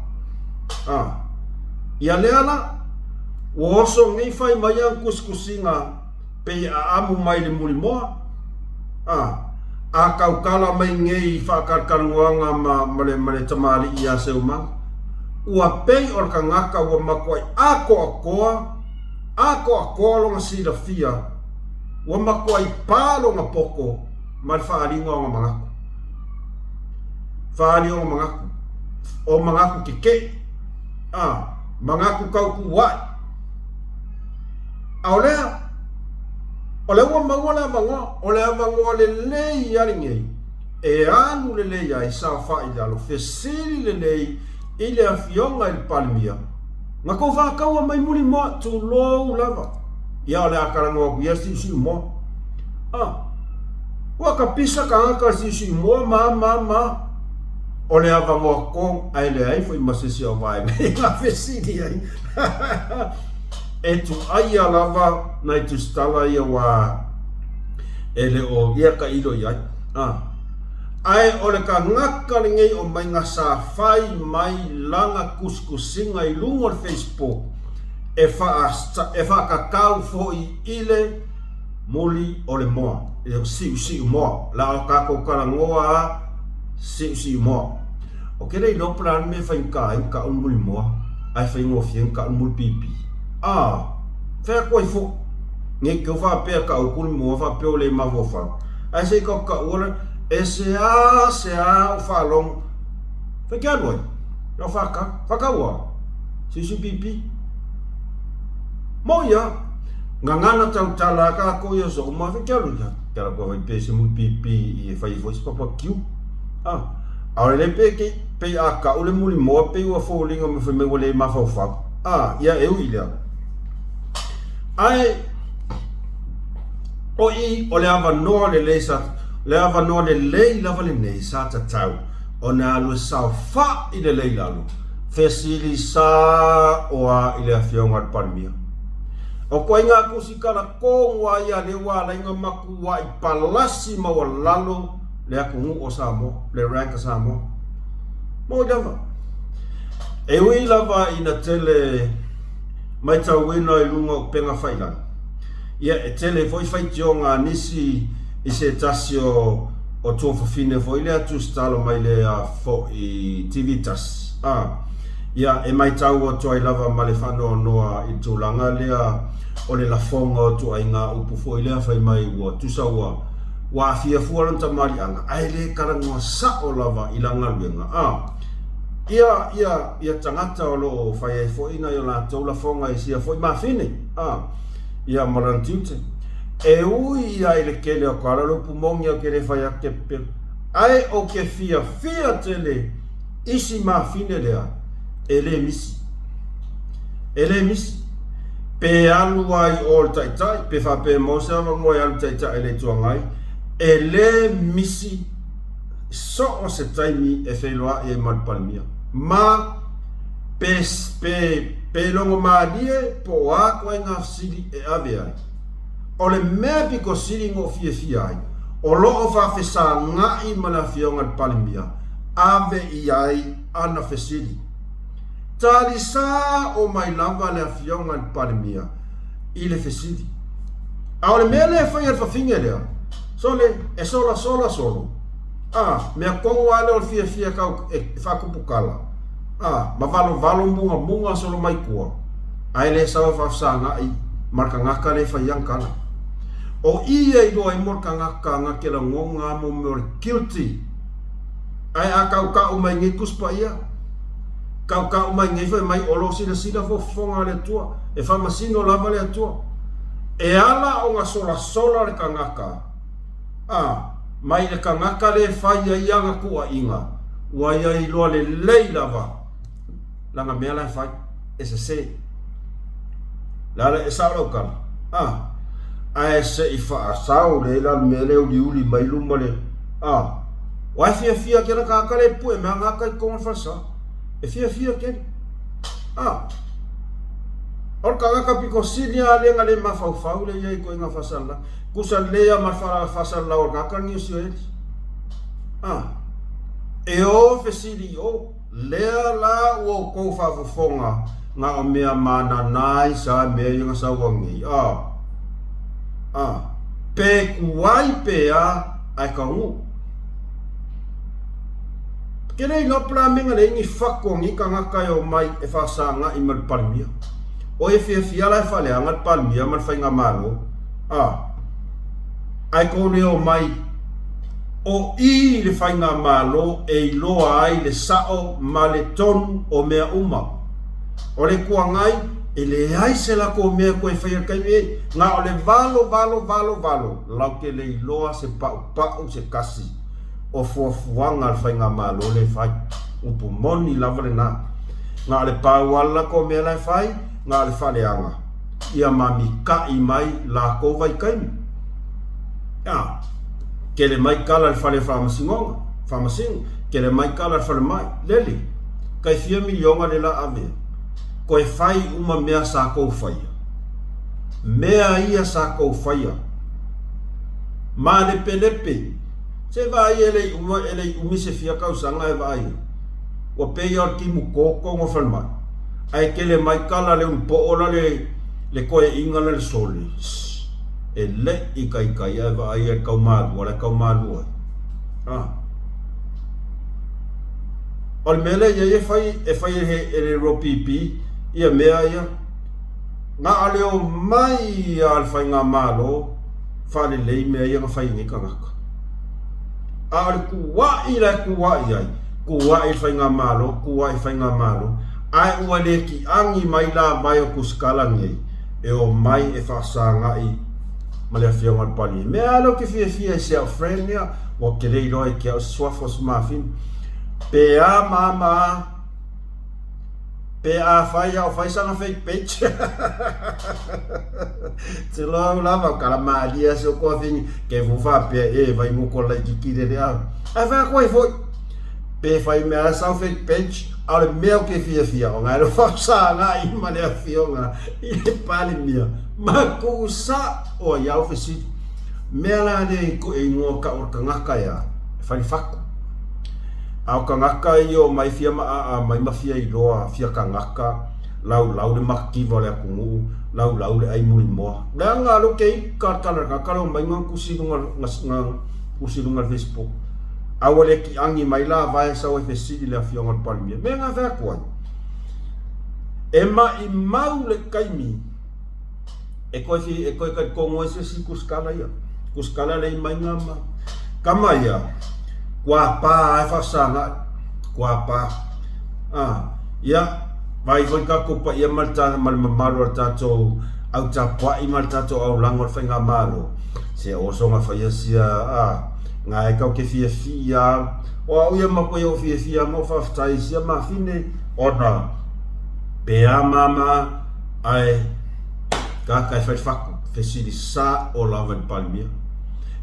Speaker 1: A, ia lea la, ua oso nei fai mai ana tusitusiga pei a amu mai le mulimoa, a, a tautala mai nei i faatalatalanoaga ma, ma le, ma le tamalii ia Seumaga, ua pei o le tagata ua matuai atoatoa, atoatoa lona silafia, ua matuai pa lona poto ma le faaaliga o ona manatu. Faaali ona manatu, o manatu kekeʻi, a, manatu tautuaʻi. A o lea, o lea ua maua le avanoa, o le avanoa lelei lava lenei e alu lelei ai saofai i lalo, fesili lelei i le Afioga i le Palemia, na tou faataua mai mulimoa, tulou lava. Ia o le a talanoa atu ia siusiumoa. A, ua kapisa tagata siusiumoa ma ma ma. O le avanoa tonu, ae leai foi ma se isi o vaega i ga fesili ai. E tuaia lava nai tusitala ia ua e le o ia tailo i ai. A. Ae o le tagata lenei o maiga sa fai mai lana tusitusiga i luga o le Facebook e faa e faatatau foi i le muli o le moa, i le siusiu moa. La o tatou talanoa a siusiu moa. Ou te le iloa po o le a le mea e faigata ai ona tau le muli moa ae faigofie ona tau le muli pipi. A, fai atu ai foi. Ne i te i faapea tau atu le moa faapea ua le mafaufau. Ae se i tatou taua le, e seasea ou faalogo. Fai te alu ai. Lau faatau. Faatau a? Siusiu pipi. Moi a. Gagana tautala a tatou i aso uma, fai te alu ai. Te alu atu ai pe se muli pipi e fai ai foi se papakiu. A, aole le pe ke, pei a kau le muli moa pei ua foliga mai fai mai ua le mafaufau. A, ia e ui i lea. Ae, o i, o le avanoa lelei sa, le avanoa lelei lava lenei sa tatau ona alu e saofa'i lelei lalo, fesili sa o a i le Afioga i le Palemia. O koaiga tusi tala tonu a ia lea ua ala ai ona matua'i palasi maualalo le atunuu o Samoa, le rank a Samoa. Moni lava. E ui lava ina tele matauina i luga o upega failagi, ia e tele foi faitioga a nisi i se tasi o o tuafafine foi lea tusitala mai le foi TV tasi, a, ia e matau atu ai lava ma le faanoanoa i le tulaga lea o le lafoga o ituaiga upu foi lea fai mai ua tusa ua ua aafia fua lona tamaliiaga ae le talanoa sao lava i lana galuega, a, ia, ia, ia tagata o lo o fai ai foi nai o latou lafoga i sia foi mafine, a, ia ma lona tiute. E ui ia i le tele o tala, o le upu moni ou te le fai atu te pepelo, ae ou te fiafia tele i si mafine lea e le misi. E le misi. Pe alu ai o le taitai, pe faapea e maua se avanoa e alu taitai i le Itu Agai, e le misi so o se taimi e feiloai ai ma le Palemia. Ma pe, pe, pe logomalie po o a ituaiga fesili e ave ai. O le mea pito sili na ou fiafia ai, o lo o faafesagaʻi ma le Afioga i le Palemia, ave i ai ana fesili. Tali sao mai lava le Afioga i le Palemia i le fesili. A o le mea lea e fai e le fafine lea, sole, e solasola solo, a, mea tonu lava lea o le fiafia tau e faatuputala, a, ma valovalo mugamuga solo mai tua, ae le sau e faafesagaʻi ma le tagata lea e fai ana tala. O i e iloa ai mo le tagata na te lagona lava mo mea o le guilty. Ae a tautau mai nei Tusi Paia, tautau mai nei fai mai o lo o silasila fofoga a le Atua, e faamasino lava le Atua. E ala ona solasola le tagata, a, mai le tagata lea e fai ai ana tuuaiga, ua ia iloa lelei lava lana mea la e fai, e sese. Le ala e sao lau tala, a, ae se i faasao lea la le mea lea uliuli mai luma le, a, ua e fiafia kela tagata lea e pue mai ana ata i totonu o le falesa. E fiafia tele. A, o le tagata pito sili lava lea na le mafaufau lea i ai i ituaiga faasalalau. Tusa lelei lava ma le faasalalau a le tagata lenei o Sioeli. A, e o fesili i o. Lea la ua outou faafofoga na o mea manana ai sa mea ia na sau nei, a, a, pe tuai pe a, ae taunuu. Ke le iloa po o le a mea na leai ni fatu a nei tagata e omai e faasagaʻi ma le Palemia. O e fiafia la e faaleaga le Palemia ma le Faigamalo, a, ae tou le omai O i le Faigamalo e iloa ai le sao ma le tonu o mea uma. O le Itu Agai, e leai se latou mea e toe faia i le taimi nei, na o le valo, valo, valo, valo, latou te le iloa se paupau se tasi o fuafuaga a le Faigamalo lea e fai. Upu moni lava lena. Na o le pau lava le latou mea la e fai, na o le faaleaga ia mamitaʻi mai latou vaitaimi. A. Kele mai kala le fale faamasinoga, faamasino, kele mai kala le falemai, lele, tai fia miliona le la ave ai. Toe fai uma mea sa tou faia. Mea ia sa kou faia. Malepelepe. Se vaai e le i uma, e le i umi se fia kausaga e vaai ai. Ua pei a o le timu koko nga falemai. Ae tele mai kala le ulupoo la le le koeaiga la le sole. Shh. E le i taitai ae vaai ai le taumalua la e taumalua ai. Ah. O le mea lea e i ai e fai e fai e le ROPP ia mea ia. Na o le omai a le faigamalo faalelei mea ia na fai e nei tagata. A o le tuuai la e tuuai ai, tuuai i le faigamalo, tuuai i le faigamalo, ae ua le tiagi mai la vae o Tusikala nei e omai e faasagai ma le Afioga i le Palemia. Mea lava lea ou te fiafia ai i si au friend ia, ua te le iloa e te au se suafa o se mafine. Pe a ma a ma a, Pe a fai a o fai sana fake page. Tulou lava o kala malia si o koa fini ke vu faapea e vai mo ko laititi le lea. Ae fai atu ai foi. Pe fai mea sau fake page, a o le mea ou te fiafia o ngai lo faafesagai ma le afioga i le Palemia ma tuu sa'o ai au fesili. Mea la lea i e igoa tau o le tagata e a? E fai le fatu. A o tagata ia o mai fia maʻaʻa mai ma fia iloa fia tagata, laulau le mativa o le atunuu, laulau le ʻai mulimoa. Leaga lo ke ika le tala le tagata le omai nga tusi luga nga tusi luga le Facebook. A ua le tiagi mai la vae sau e fesili le afioga le Palemia. Mea nga fai atu ai. E maʻimau le taimi e koe fi e koe talitonu ai se isi kusikala ia. Kusikala le mai nga ma kama ia kua pa ai faafesagai kua pa. Ah, ia vai foi tatou paia ma le ma le mamalu o le tatou au tapuai ma le tatou aulaga o le faigamalo. Se oso nga faia sia ah nga e kau ke fiafia o au ia ma koe o fiafia mo faafetai sia mafine ona pe a mama Ae, kaka e fai faku, fesili sa'o lava i le Palemia.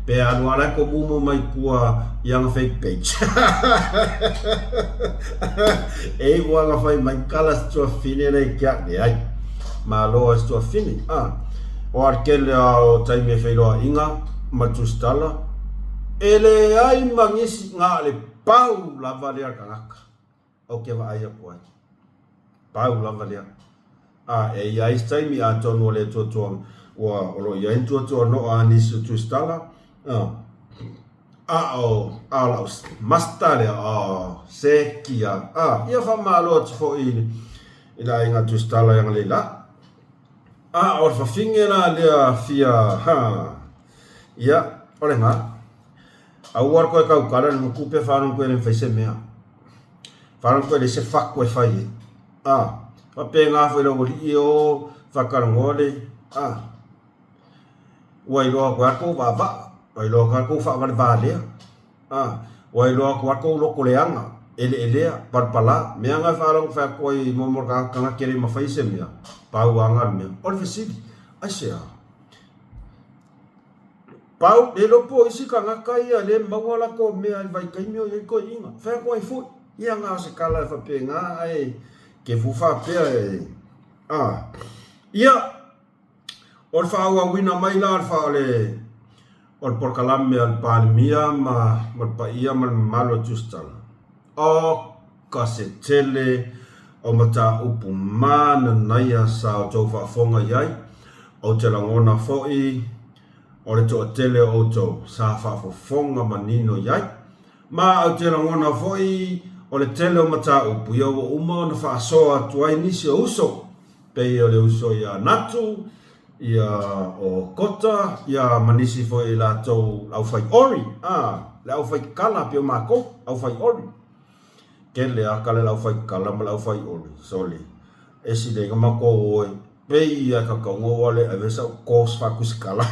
Speaker 1: Pe alu a la e komumu mai tua i ana fake page. E iu ana fai mai kala si tuafine nei kia, leai. Malo a si tuafine. Ah, o a le tele a o taimi e feiloaiga ma le tusitala, e leai ma nisi na o le pau lava lea le tagata. Ou te vaai atu ai. Pau lava lea. A e i ai se taimi atonu o le tuatua ua o lo o i ai ni tuatuanoa a nisi o Tusitala, a, a o, a o lau masta lea, o, seki a, a, ia faamalo atu foi i, i le aiga Tusitala i agalelei la. A o le fafine la lea fia, ha, ia, o le gā. Aua le koe kaukala le nuku pe whanau koe le mwhai se mea. Whanau koe le se whaku e whai e. A, whapenga foi le wali o, whakarongoa le, a. Ua iloa koe a kou vaavaa, ua iloa koe a kou faavalevalea, a. Ua iloa koe a kou lokoleaga, eleelea, palapala, mea nga e faalogo fai atu ai mo mo le tagata e le mafai se mea, pau lava nga le mea. O le fesili, aisea? Pau, le iloa po o isi tagata ia le maua latou mea i vaitaimi o i ai toeaiina. Fai atu ai foi, ia na o se tala e faapena ae kefu faapea e, a. Ia, o le faaauauina mai la o le, o le, o le polokalame a le Palemia ma, ma le paia ma le mamalu o Tusitala. O ka se tele o mataupu mananaia sa outou faafofoga i ai, ou te lagona foi o le toatele o outou sa faafofoga manino i ai. Ma ou te lagona foi o le tele o mataupu ia ua uma ona faasoa atu ai nisi o uso, pei o le uso ia Natu, ia o Kota, ia ma nisi foi i latou le aufai ori, a, le aufai kala pei o makou, aufai ori. Tele a kala le aufai kala ma le aufai ori, sole. E sili ai na makou oe, pei a kakau ngo wale ave sau course faakusikala.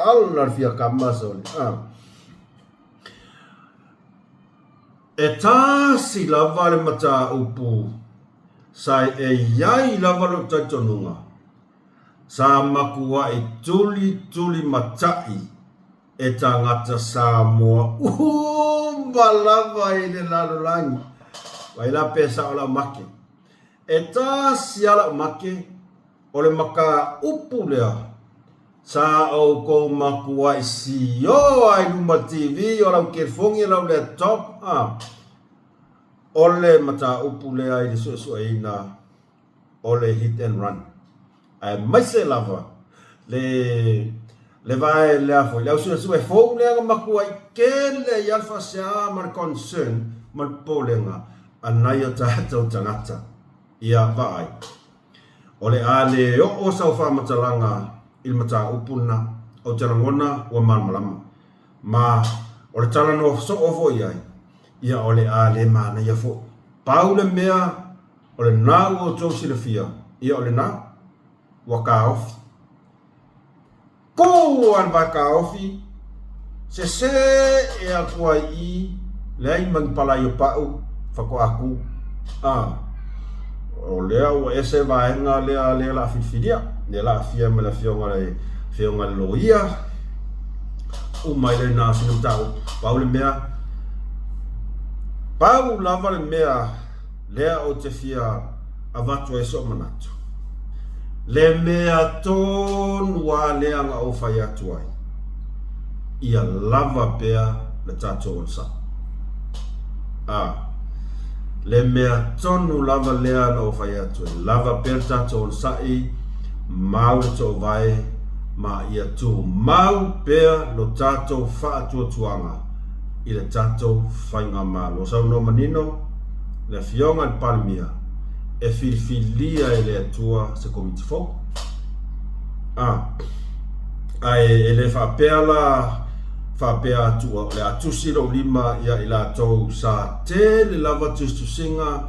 Speaker 1: Ala le fia kama, sole, a. E tasi lava le mataupu sa e i ai lava lou talitonuga, sa makuaʻi tulituli mataʻi e tagata Samoa uma lava i le lalolagi. Vai la pe sao lau make. E tasi lava lau make. O le mataupu lea sa outou matuai sioa i luma TV, o lau telefoni, o lau laptop, a. O le mataupu lea i le suesueina o le hit and run. Aemaise lava le le vae lea foi, le au suesue fou lea na matuai tele ai lava le faasea ma le concern ma le popolega a nai o tatou tagata. Ia vaai. O le a le oo sau faamatalaga i le mataupu lena, ou te lagona ua malamalama. Ma o le talanoa soo foi i ai, ia o le a le manaia foi. Pau le mea o lena ua outou silafia, ia o lena ua taofi. Kū a le vaekaofi, sese e atu ai i leai ma ni palai o pa'u faatoa kū. A, o lea ua ese vaega lea lea la filifilia, lea la afia ma le afioga le afioga le loia, uma ai lea na sina mataupu. Pau le mea, pau lava le mea lea ou te fia avatu ai so'u manatu. Le mea tonu lava lea na ou fai atu ai, ia lava pea le tatou onosai. A, le mea tonu lava lea na ou fai atu ai, lava pea le tatou onosai, mau le toovae, ma ia tumau pea lo tatou faatuatuaga i le tatou faigamalo. Saunoa manino le Afioga i le Palemia e filifilia e le Atua se Komiti fou. A, ae e le faapea la faapea atu o le a tusi lou lima ia i latou sa tele lava tusitusiga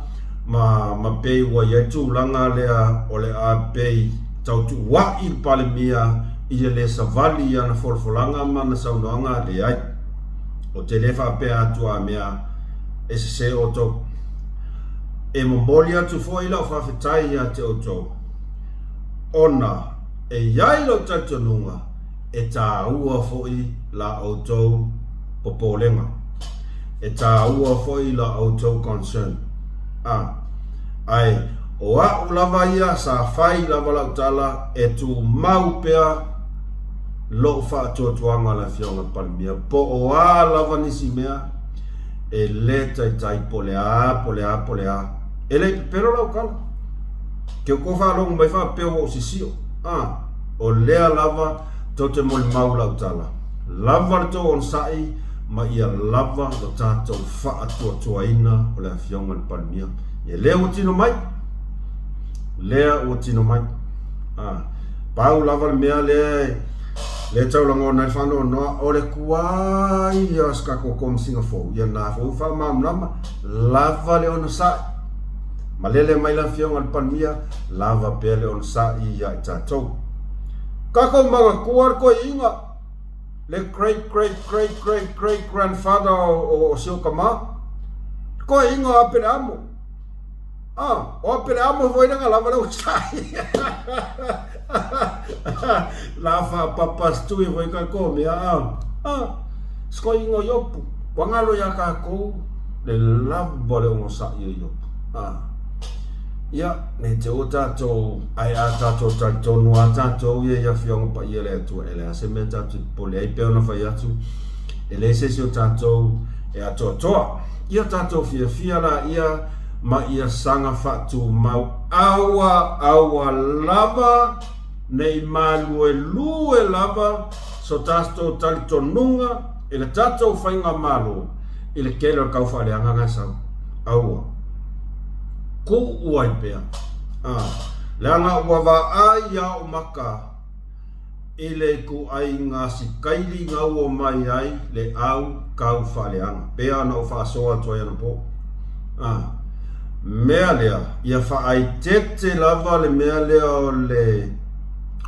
Speaker 1: ma, ma pei ua i ai tulaga lea o le a pei tau tuua'i le Palemia i le le savali i ana folafolaga ma ana saunoaga, leai. Ou te le faapea atu a mea e sese outou. E momoli atu foi lau faafetai ia te outou, ona e i ai lou talitonuga e tāua foi la outou popolega, e tāua foi la outou concern. A, ae o a'u lava ia sa fai lava lau tala e tumau pea lou faatuatuaga le Afioga i le Palemia, po o a lava nisi mea, e le taitai po le a, po le a, po le a. E le i pepelo lau tala. Ke outou faalogo mai faapea ua ou sisio. A, o lea lava tou te molimau lau tala. Lava le tou onosai ma ia lava lo tatou faatuatuaina o le Afioga i le Palemia. Ia lea ua tino mai. Lea ua tino mai. A, pau lava le mea lea lea tau lagona ai le faanoanoa, o le tuai ia o se tatou Komesina fou, ia na foi ua faamalamalama, lava le onosai. Malele mai le Afioga i le Palemia, lava pea le onosai ia i tatou. Tatou manatua le toeaina, le great great great great great grandfather o si ou tama, le toeaina o Apeleamo. Ah, o Apeleamo foi lena lava le onosai. La faapapa stui foi tatou mea a. Ah, sikoiga o Iopu. Ua galo iā tatou le lava o le onosai o Iopu. Ah. Ia, ne i te ua tatou, ae a tatou talitonu lava tatou ia i Afioga Paia a le Atua, e leai se mea tatou te popole ai, pei ona fai atu, e leai se isi o tatou e atoatoa. Ia tatou fiafia laia ma ia saga faatumau aua, aua lava ne i maluelue lava so tatou talitonuga i le tatou faigamalo i le tele o le taufaaleaga na e sau. Aua. Kuu ai pea. A, leaga ua vaai ia ou maka i le ituaiga sikaili na ua mai ai le au kau faaleaga, pea ona ou faasoa atu ai anapo. A, mea lea, ia faaitete lava le mea lea o le,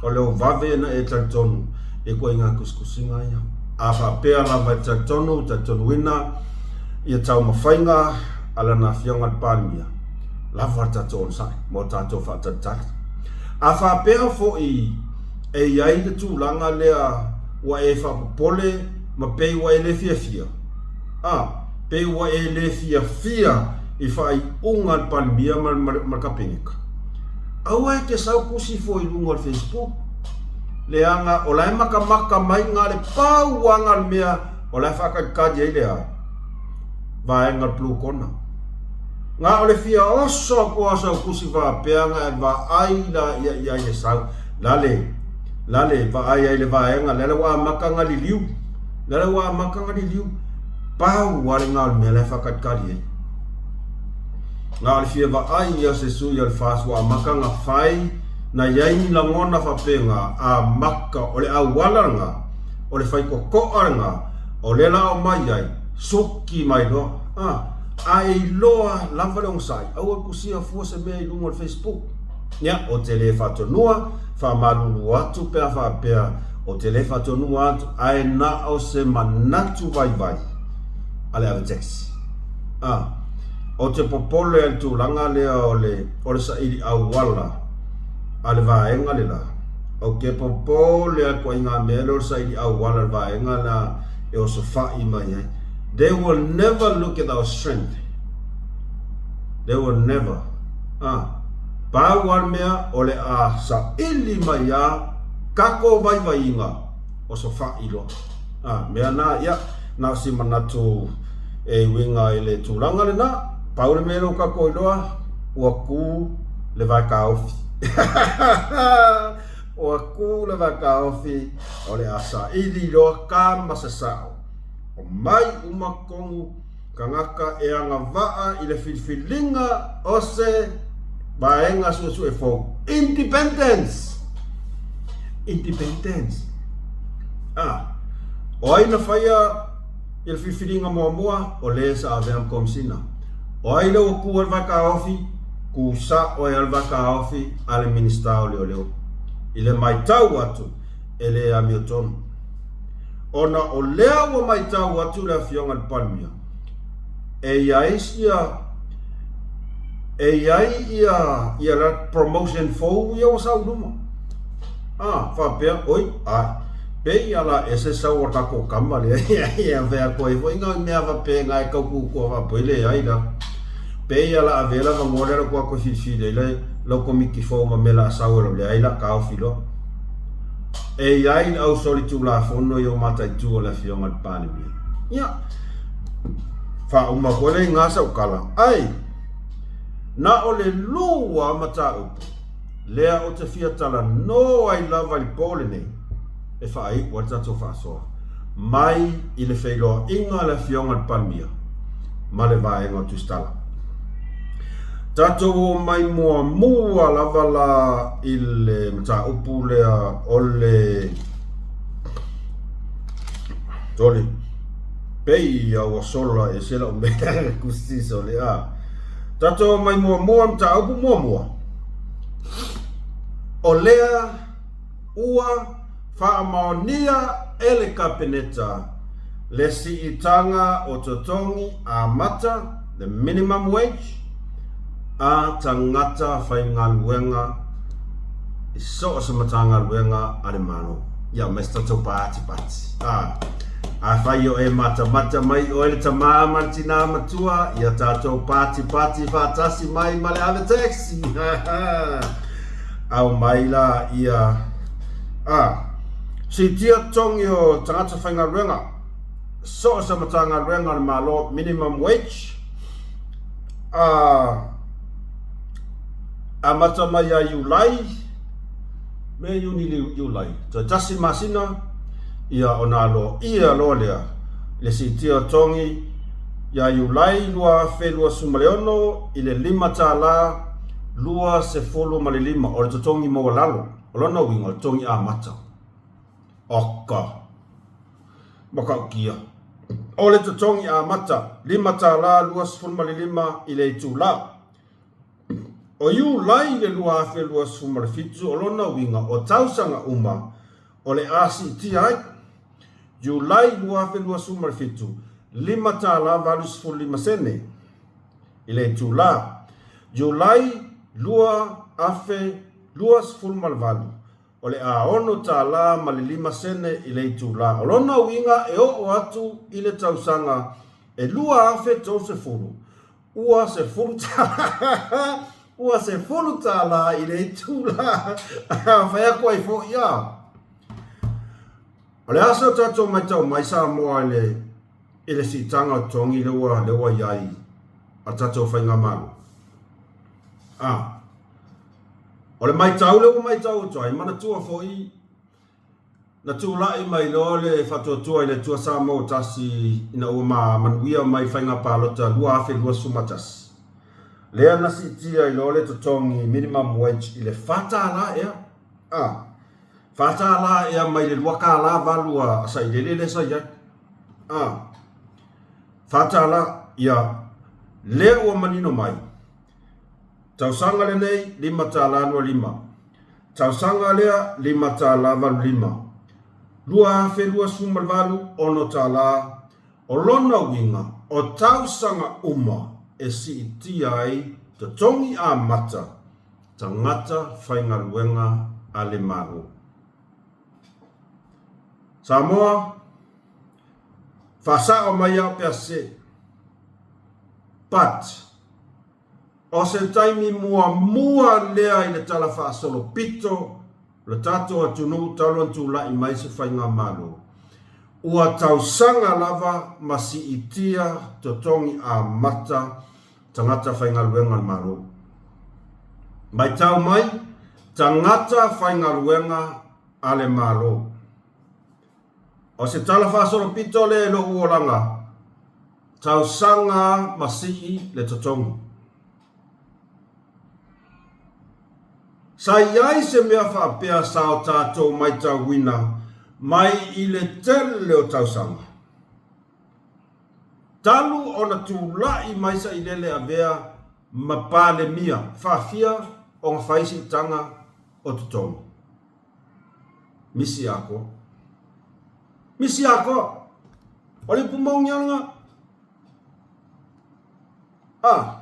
Speaker 1: o le vave ona e talitonu i ituaiga tusitusiga ia. A faapea lava e talitonu, talitonuina ia taumafaiga a lana Afioga i le Palemia, lava le tatou onosai ma o tatou faatalitali. A faapea foi e i ai le tulaga lea ua e faapopole ma pei ua e le fiafia, a, pei ua e le fiafia i faaiuga a le Palemia ma le Kapeneta. Aua e te sau tusi fua i luga o le Facebook, leaga o la e makamaka mai ga le pau aga o le mea o la e faatalitali ai le a? Vaega o le Blue Corner. Ga o le fia oso atu lava o sau tusi faapea ga e vaai laia i ai le sau, la le, la le vaai ai le vaega lea la ua amata ona liliu, lea la ua amata ona liliu, pau lava lena o le mea la e faatalitali ai. Na o le fia vaai ia o se sui o le FAST ua amata ona fai, na i ai ni lagona faapena, amata, o le auala lena, o le faitotoa lena, o lea la omai ai, suki mai loa, a, a e iloa lava le onosai, aua le tusia fua se mea i luga o le Facebook. Ia, ou te le faatonua, faamalulu atu pe a faapea ou te le faatonua atu, ae na o se manatu vaivai a le ave taxi. A, ou te popole i le tulaga lea o le, o le saili auala a le vaega le la. Ou te popole a ituaiga mea lea o le saili auala a le vaega la e osofai mai ai. They will never look at our strength. They will never. A, pau lava le mea o le a saili mai a tatou vaivaiga osofai loa. A, mea na, ia, na o si manatu e uiga i le tulaga lena. Pau le mea lea ua tatou iloa, ua tu le vae taofi. Ua tu le vae taofi, o le a saili loa ka ma se sao. Omai uma totonu tagata e agavaa i le filifiliga o se vaega suesue fou. Independence! Independence! A, o ai na faia i le filifiliga muamua? O le sa avea ma Komisina. O ai lea ua tu ai le vae taofi? Tu sa'o ai lava le vae taofi a le Minisita o Leoleo. I le maitau atu, e le amiotonu. Ona o lea ua maitau atu le Afioga i le Palemia, e i ai sia, e i ai ia, ia la promotion fou ia ua sau i luma. A, faapea, oi, ai, pei a la ese sau o tatou tama lea, ia fai atu ai foi nai mea faapena e tau tutua faapea, oi leai la. Pei a la avea le avanoa lea lau atu e filifili ai lau komiti fou ma mea la a sau e lau leai la taofi loa. E i ai le au solitulafono i o mataitu o le Afioga i le Palemia. Ia, faauma atu ai lea i gā sau tala, ai, na o le lua mataupu lea ou te fia talanoa ai lava i le po lenei e faaiu ai le tatou faasoa mai i le feiloaiga a le Afioga i le Palemia ma le Vaega o Tusitala. Tatou o mai muamua lava la i le mataupu lea o le Sole, pei ia ua sola e se lau mea kusi sole a. Tatou o mai muamua mataupu muamua. O lea Ua faamaonia e le Kapeneta le siitaga o totogi amata, the minimum wage, a tagata faigaluega i so o se Matagaluega a le Malo. Ia, ma se tatou patipati. A, afai o e matamata mai oe le tamā ma le tinā matua, ia tatou patipati faatasi mai ma le ave taxi. Ao mai la ia a siitia totogi o tagata faigaluega so o se Matagaluega a le Malo, minimum wage, a amata mai ia Iulai, me Iuni Iulai, toe tasi masina ia ona aloaia loa lea le siitia o totogi ia Iulai 2026 i le $5 25, o le totogi maualalo, o lona uiga o le totogi amata. Oka! Matautia. O le totogi amata, $5.25 i le itula. O Iulai le 2027, o lona uiga o tausaga uma o le a siitia ai. Iulai 2027, $5.85. I le itula Iulai 2028, o le a $6 ma le 5 sene i le itula. O lona uiga e oo atu i le tausaga e 2030, ua $10 Ua $10 i le itula. Fai atu ai foi a. O le aso tatou matau mai Samoa i le i le siitaga o totogi lea ua lea ua i ai a tatou faigamalo. A. O le matau lea ua matau atu ai, manatua foi Na tulai mai loa le Faatuatua i le Atua Samoa ua Tasi ina ua manuia mai faiga palota 2021, lea na siitia ai loa le totogi minimum wage i le $4 ea. A, $4 ea mai le $2.8 a Sailele lea sa i ai. A, $4, ia, lea ua manino mai, tausaga lenei $5.25. Tausaga lea $5.85, 2028 $6. O lona uiga, o tausaga uma e siitia ai totogi amata tagata faigaluega a le Malo. Samoa, faasao mai au pe a sese. But. O se taimi muamua lea i le talafaasolopito o le tatou atunuu talu ona tulai mai se faigamalo, ua tausaga lava ma siitia totogi amata tagata faigaluega a le Malo. Matau mai, tagata faigaluega a le Malo. O se tala faasolopito lea i lou olaga, tausaga ma sii le totogi. Sa i ai se mea faapea sa o tatou maitauina mai i le tele o tausaga. Talu ona tulai mai Sailele avea ma Palemia, faafia ona fai siitaga o totogi. Misi atoa. Misi atoa. O le upu moni lava lena. A.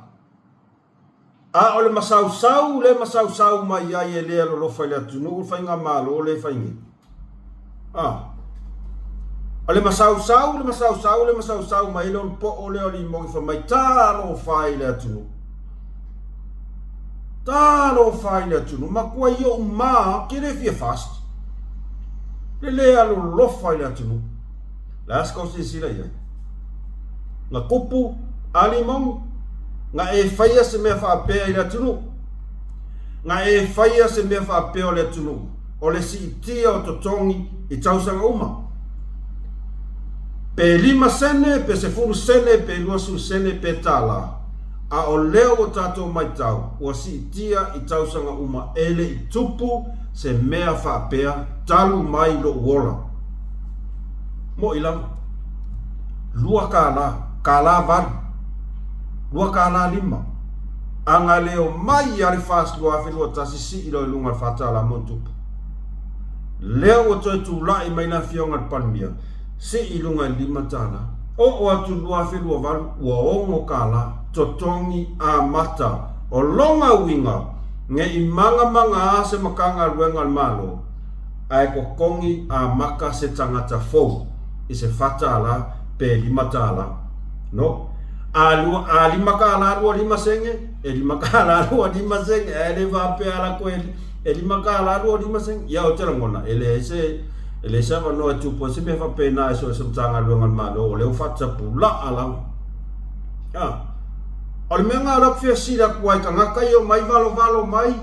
Speaker 1: A o le masausau le masausau mai ai e le alolofa i le atunuu le faigamalo lea e fai nei. A. O le masausau le masausau le masausau mai ai le olopoo lea o Limogi fai mai, Talofa e i le atunuu. Talofa i le atunuu, matua i ou ma, ke le fia fast. Le le alolofa i le atunuu. Le a se kou silasila i ai? Na kupu a Limogi, na e faia se mea faapea i le atunuu. Na e faia se mea faapea o le atunuu, o le siitia o totogi i tausaga uma. Pe 5 sene, pe 10 sene, pe 20 sene, pe tālā. A o lea ua tatou matau, ua siitia i tausaga uma e le i tupu se mea faapea talu mai lou ola. Moʻi lava. $2, $1.80, $2.50. A na leo mai ia le FAST 2021 sii loa i luga o le $4 ma ona tupu. Lea ua toe tulai mai le Afioga i le Palemia, sii i luga i le $5. Oo atu i le 2028 ua $6 totogi amata. O lona uiga, ne i mangamanga se Matagaluega a le Malo ae totogi amata se tagata fou i se $4 pe $5. No. A lua, a $5.25, e $5.25, ae le faapea a lako e, e $5.25. Ia, ou te lagona, e leai se, e leai se avanoa e tupu ai se mea faapena e so o se Matagaluega a le Malo, o lea ua faatapulaa lava. A. O le mea lena o lea ou te fia fesili atu ai i tagata ia omai valovalo mai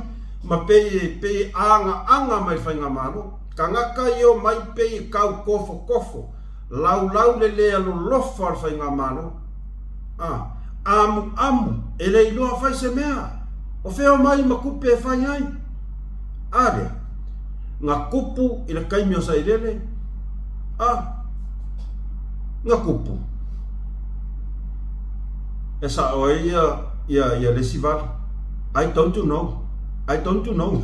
Speaker 1: ma pei e, pei e agaaga mai i le faigamalo. Tagata ia omai pei e tau tofotofo, laulau le le alolofa o le faigamalo. A. Amuamu, e le iloa fai se mea. O fea omai ma tupe e fai ai? A lea, na tupu i le taimi o Sailele, a, na tupu. E sao ai ia, ia, ia le isi vala. I don't to know. I don't to know.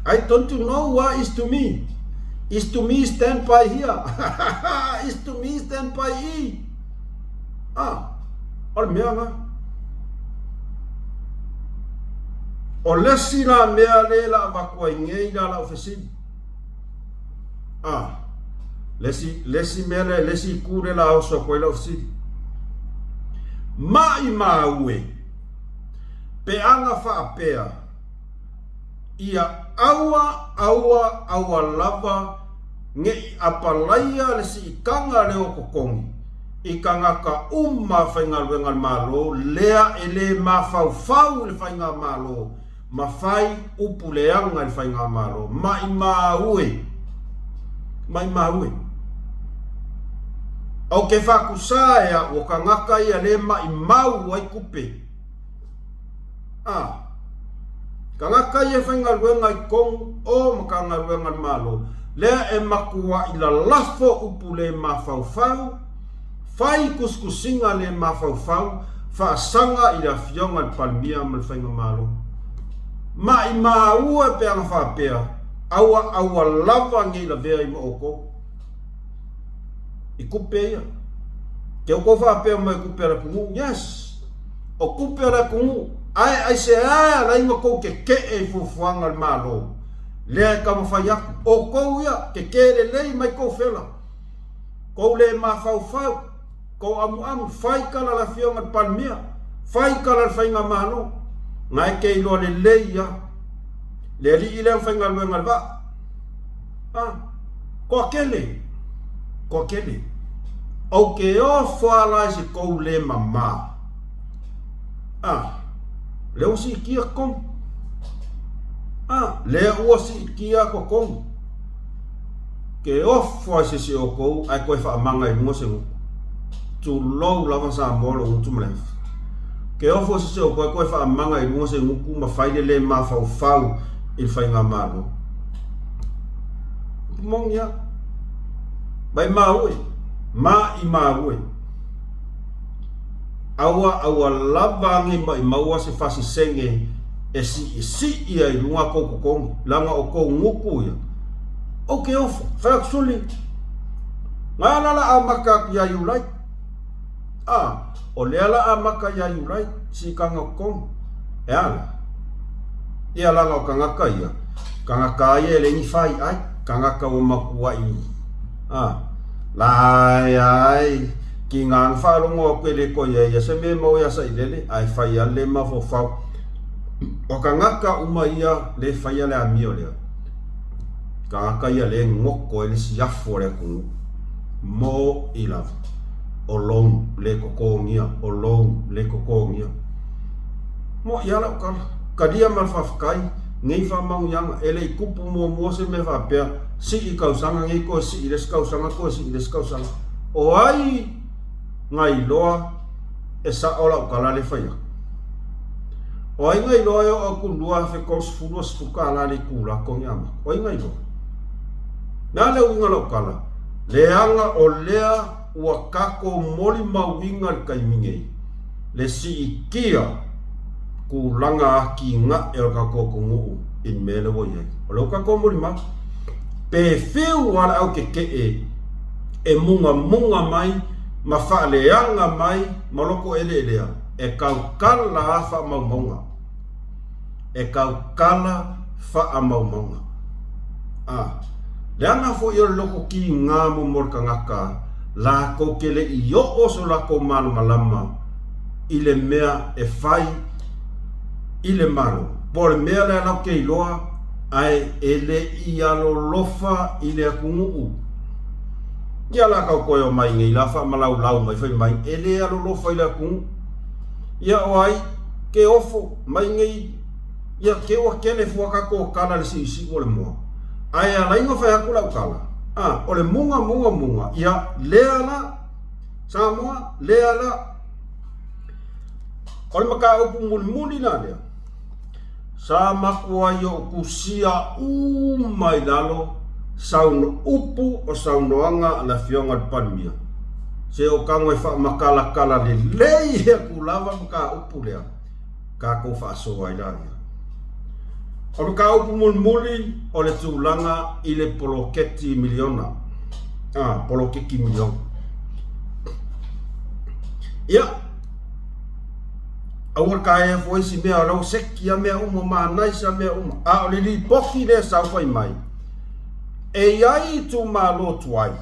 Speaker 1: I don't to know what is to me. Is to me stand by here. Is to me stand by e. Ah, o le mea lena. O le isi la mea lea la avatu ai nei la lau fesili. Ah, le isi, le isi mea lea, le isi itu lea la oso atu ai lau fesili. Maʻimau e. Peaga faapea, Ia aua, aua, aua lava ne i apalaia le siitaga lea o totogi i tagata uma faigaluega a le Malo lea e le mafaufau i le faigamalo ma fai upu leaga i le faigamalo. Maimau e! Maimau e! Ou te faatusā e au o tagata ia le maimau ai tupe. A. Tagata ia e faigaluega i totonu o Matagaluega a le Malo, lea e matuai lalafo upu le mafaufau, fai tusitusiga le mafaufau, faasaga i le Afioga i le Palemia ma le Faigamalo. Maimau e pe ana faapea, aua aua lava nei lavea ai ma outou. I tupe ia. Ke outou faapea mai o tupe a le atunuu, yes! O tupe a le atunuu, ae aisea e ala ai ona tou tetee i fuafuaga a le Malo lea e taumafai atu? O tou ia, tetee lelei mai tou fela, tou le mafaufau, tou amuamu, fai tala a le Afioga i le Palemia, fai tala a le Faigamalo, na e te iloa lelei lava le alii lea na faigaluega i le vaa. A, toatele, toatele. Ou te ofo ala i se tou le mama. A, lea ua siitia totonu. A, lea ua siitia totonu. Ke ofo ai se isi o outou ae toe faamaga i luga se gutu. Tulou lava Samoa lou gutu ma le afi. Ke ofo se isi o outou ae toe faamaga i luga se gutu ma fai le le mafaufau i le faigamalo. Moni lava. Maimau e, maimau e. Aua aua lava agi maimaua se fasisege e siisii ai i luga kou totogi, leaga o kou gutu ia. Ou te ofo, fai atu suli, na la la amata atu ia Iulai. A, o lea la amata ia Iulai, siitaga o totogi. E a la? Ia leaga o tagata ia, tagata a ia e leai ni fai ai, tagata ua matuai, a, lai ai, kiga na faalogo atu e le toe i ai ia se mea e maua ia Sailele, ae fai lava le mafaufau. O tagata uma ia le faia le amio lea, tagata ia le goto ai le siafu o le atunuu, mo'i lava, o lou le totogia, o lou le totogia. Mo'i lava lau tala, talia ma le faafetai nei faamanuiaga, e le i tupu muamua se mea faapea, sii tausaga nei toe sii le isi tausaga toe sii le isi tausaga. O ai na iloa e sao lau tala lea e fai atu? O ai na iloa e oo atu i le 2030 $20 le itula totogi amata? O ai na iloa? O le a le uiga o lau tala? Leaga o lea ua tatou molimauina i le taimi nei le siitia tulaga atinae o le tatou atunuu i le mea lea ua i ai. O lea ua tatou molimau. Pe fiu lava le au tetee e mugamuga mai ma faaleaga mai ma loko eleelea, e tautala lava faamaumauga. E tautala faamaumauga. A, leaga foi o le loko kiga mo le tagata latou te le i oo so latou malamalama i le mea e fai i le Malo. Po o le mea lea latou te iloa ae e le i alolofa i le atunuu. Ia la tau toe omai nei la faamalaulau mai fai mai e le alolofa i le atunuu. Ia o ai ke ofo mai nei ia ke ua kele fua tatou tala i le siusiu o le moa. Ae ala ai ona fai atu lau tala, a, o le muga muga muga, ia lea la Samoa, lea la. O le mataupu mulimuli la lea, sa matuai ou tusia uma i lalo sauno upu o saunoaga a le Afioga i le Palemia, se o tago e faamatalatala lelei atu lava mataupu lea, tatou faasoa ai laia. O le mataupu mulimuli o le tulaga i le poloketi miliona. Ah, poloketi miliona. Ia, aua le taea fua isi mea o la ua seki a mea uma, manaisa mea uma. A o le lipoti lea sa fai mai, e i ai itumalo tuai,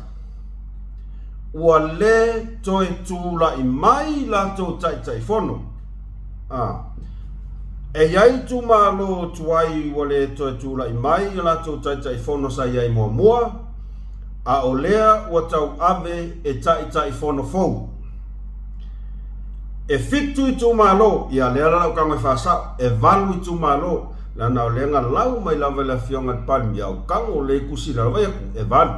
Speaker 1: ua le toe tulai mai latou taitaifono. A. E i ai itumalo tuai ua le toe tulai mai i a latou Taitaifono sa i ai muamua, a o lea ua tauave e Taitaifono fou. E fitu itumalo, ia lea la lau tago e faasao, e valu itumalo, leaga o lea na lau mai lava e le Afioga i le Palemia, o tago lea i tusi lalo, vaai atu, e valu.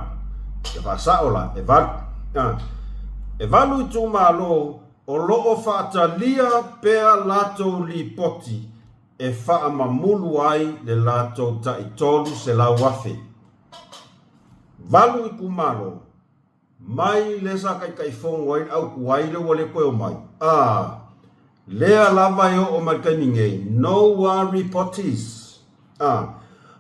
Speaker 1: Ia faasao la, e valu. E valu itumalo o lo o faatalia pea latou lipoti e faamamulu ai le latou tai 300,000. Valu itumalo, mai lea sa taitaifono ai le au tuai lea ua le toe omai, a lea lava e oo mai le taimi nei, no a reportees. A,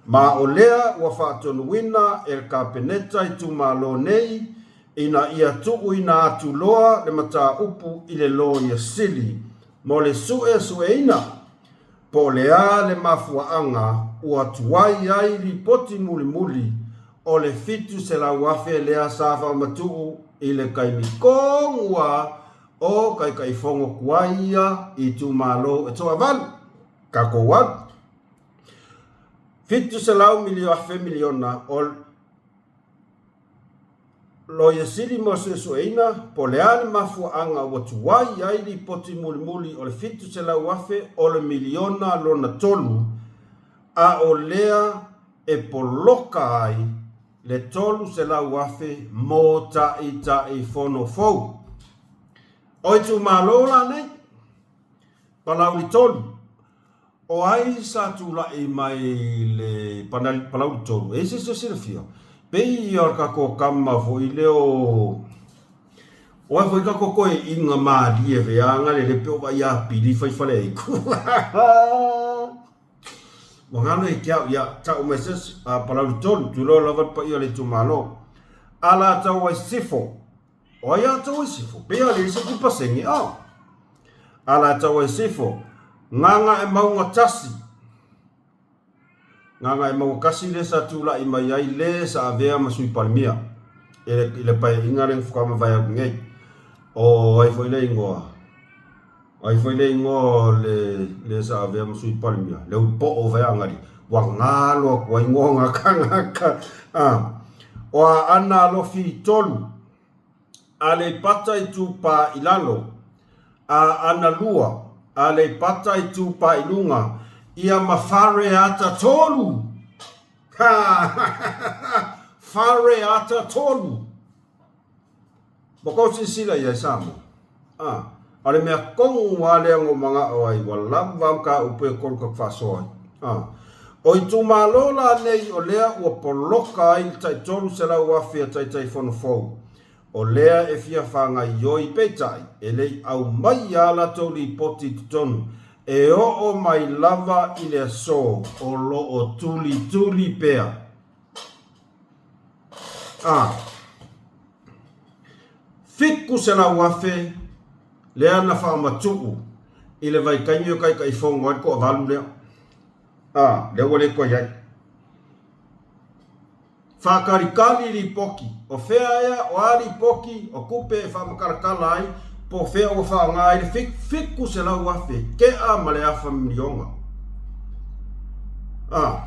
Speaker 1: ma o lea ua faatonuina e le Kapeneta itumalo nei ina ia tuuina atu loa le mataupu i le Loia Sili mo le suesueina po o le a le mafuaaga ua tuai ai lipoti mulimuli o le 700,000 lea sa faamatuu i le taimi tonu lava o Taitaifono tuai ia i itumalo e toavalu. Tatou alu. 700 afe miliona o Loia Sili mo Suesueina po o le a le mafuaaga ua tuai ai lipoti mulimuli o le 700,000 o le miliona lona tolu, a o lea e poloka ai le 300,000 mo Taitaifono fou. O itumalo la nei, Palauli 3, O ai sa tulai mai i le Palauli 3? E i ai se isi o silafia? Pei ia o le tatou tama foi lea o O ai foi tatou toeaiina malie vea na lele pe o vai apili fai fale aiku. Ua galo ia te au, ia tau mai se isi, Palauli 3, tulou lava le paia o le itumalo. Alataua i Sisifo. O ai Alataua i Sisifo? Pei a leai se pasene, oh. Alataua i Sisifo, Gagaemauga 1. Gagaemauga 1 lea sa tulai mai ai le sa avea ma Sui Palemia i le Paeaiga lea na faatoa mavae atu nei. O ai foi le igoa? O ai foi le igoa o le le sa avea ma Sui Palemia? Le Upoo Vaeagali. Ua galo atu ai igoa o nā kānaka. O Aana Alofi 3. Aleipata Itupa i Lalo, Aana 2, Aleipata Itupa i Luga, ia ma Faleata 3! Ha! Faleata 3! Ua kou silasila i ai Samoa? A, o le mea tonu lava lea na ou manao ai, ua lava a mataupu e tolu tatou faasoa ai. A, o itumalo la nei o lea ua poloka ai le tai 300,000 a Taitaifono fou, o lea e fia faagaoioi, peitai, e le i aumai a latou lipoti i totonu, e oo mai lava i le aso o lo o tulituli pea. A. 700,000 lea na faamatuu i le vaitaimi o Taitaifono ai le toavalu lea. A, lea ua le toe i ai. Faatalitali lipoti, o fea ea, o a lipoti, o tupe e faamatalatala ai, po o fea ua faaaoga ai le 700,000, tea ma le afa miliona. A,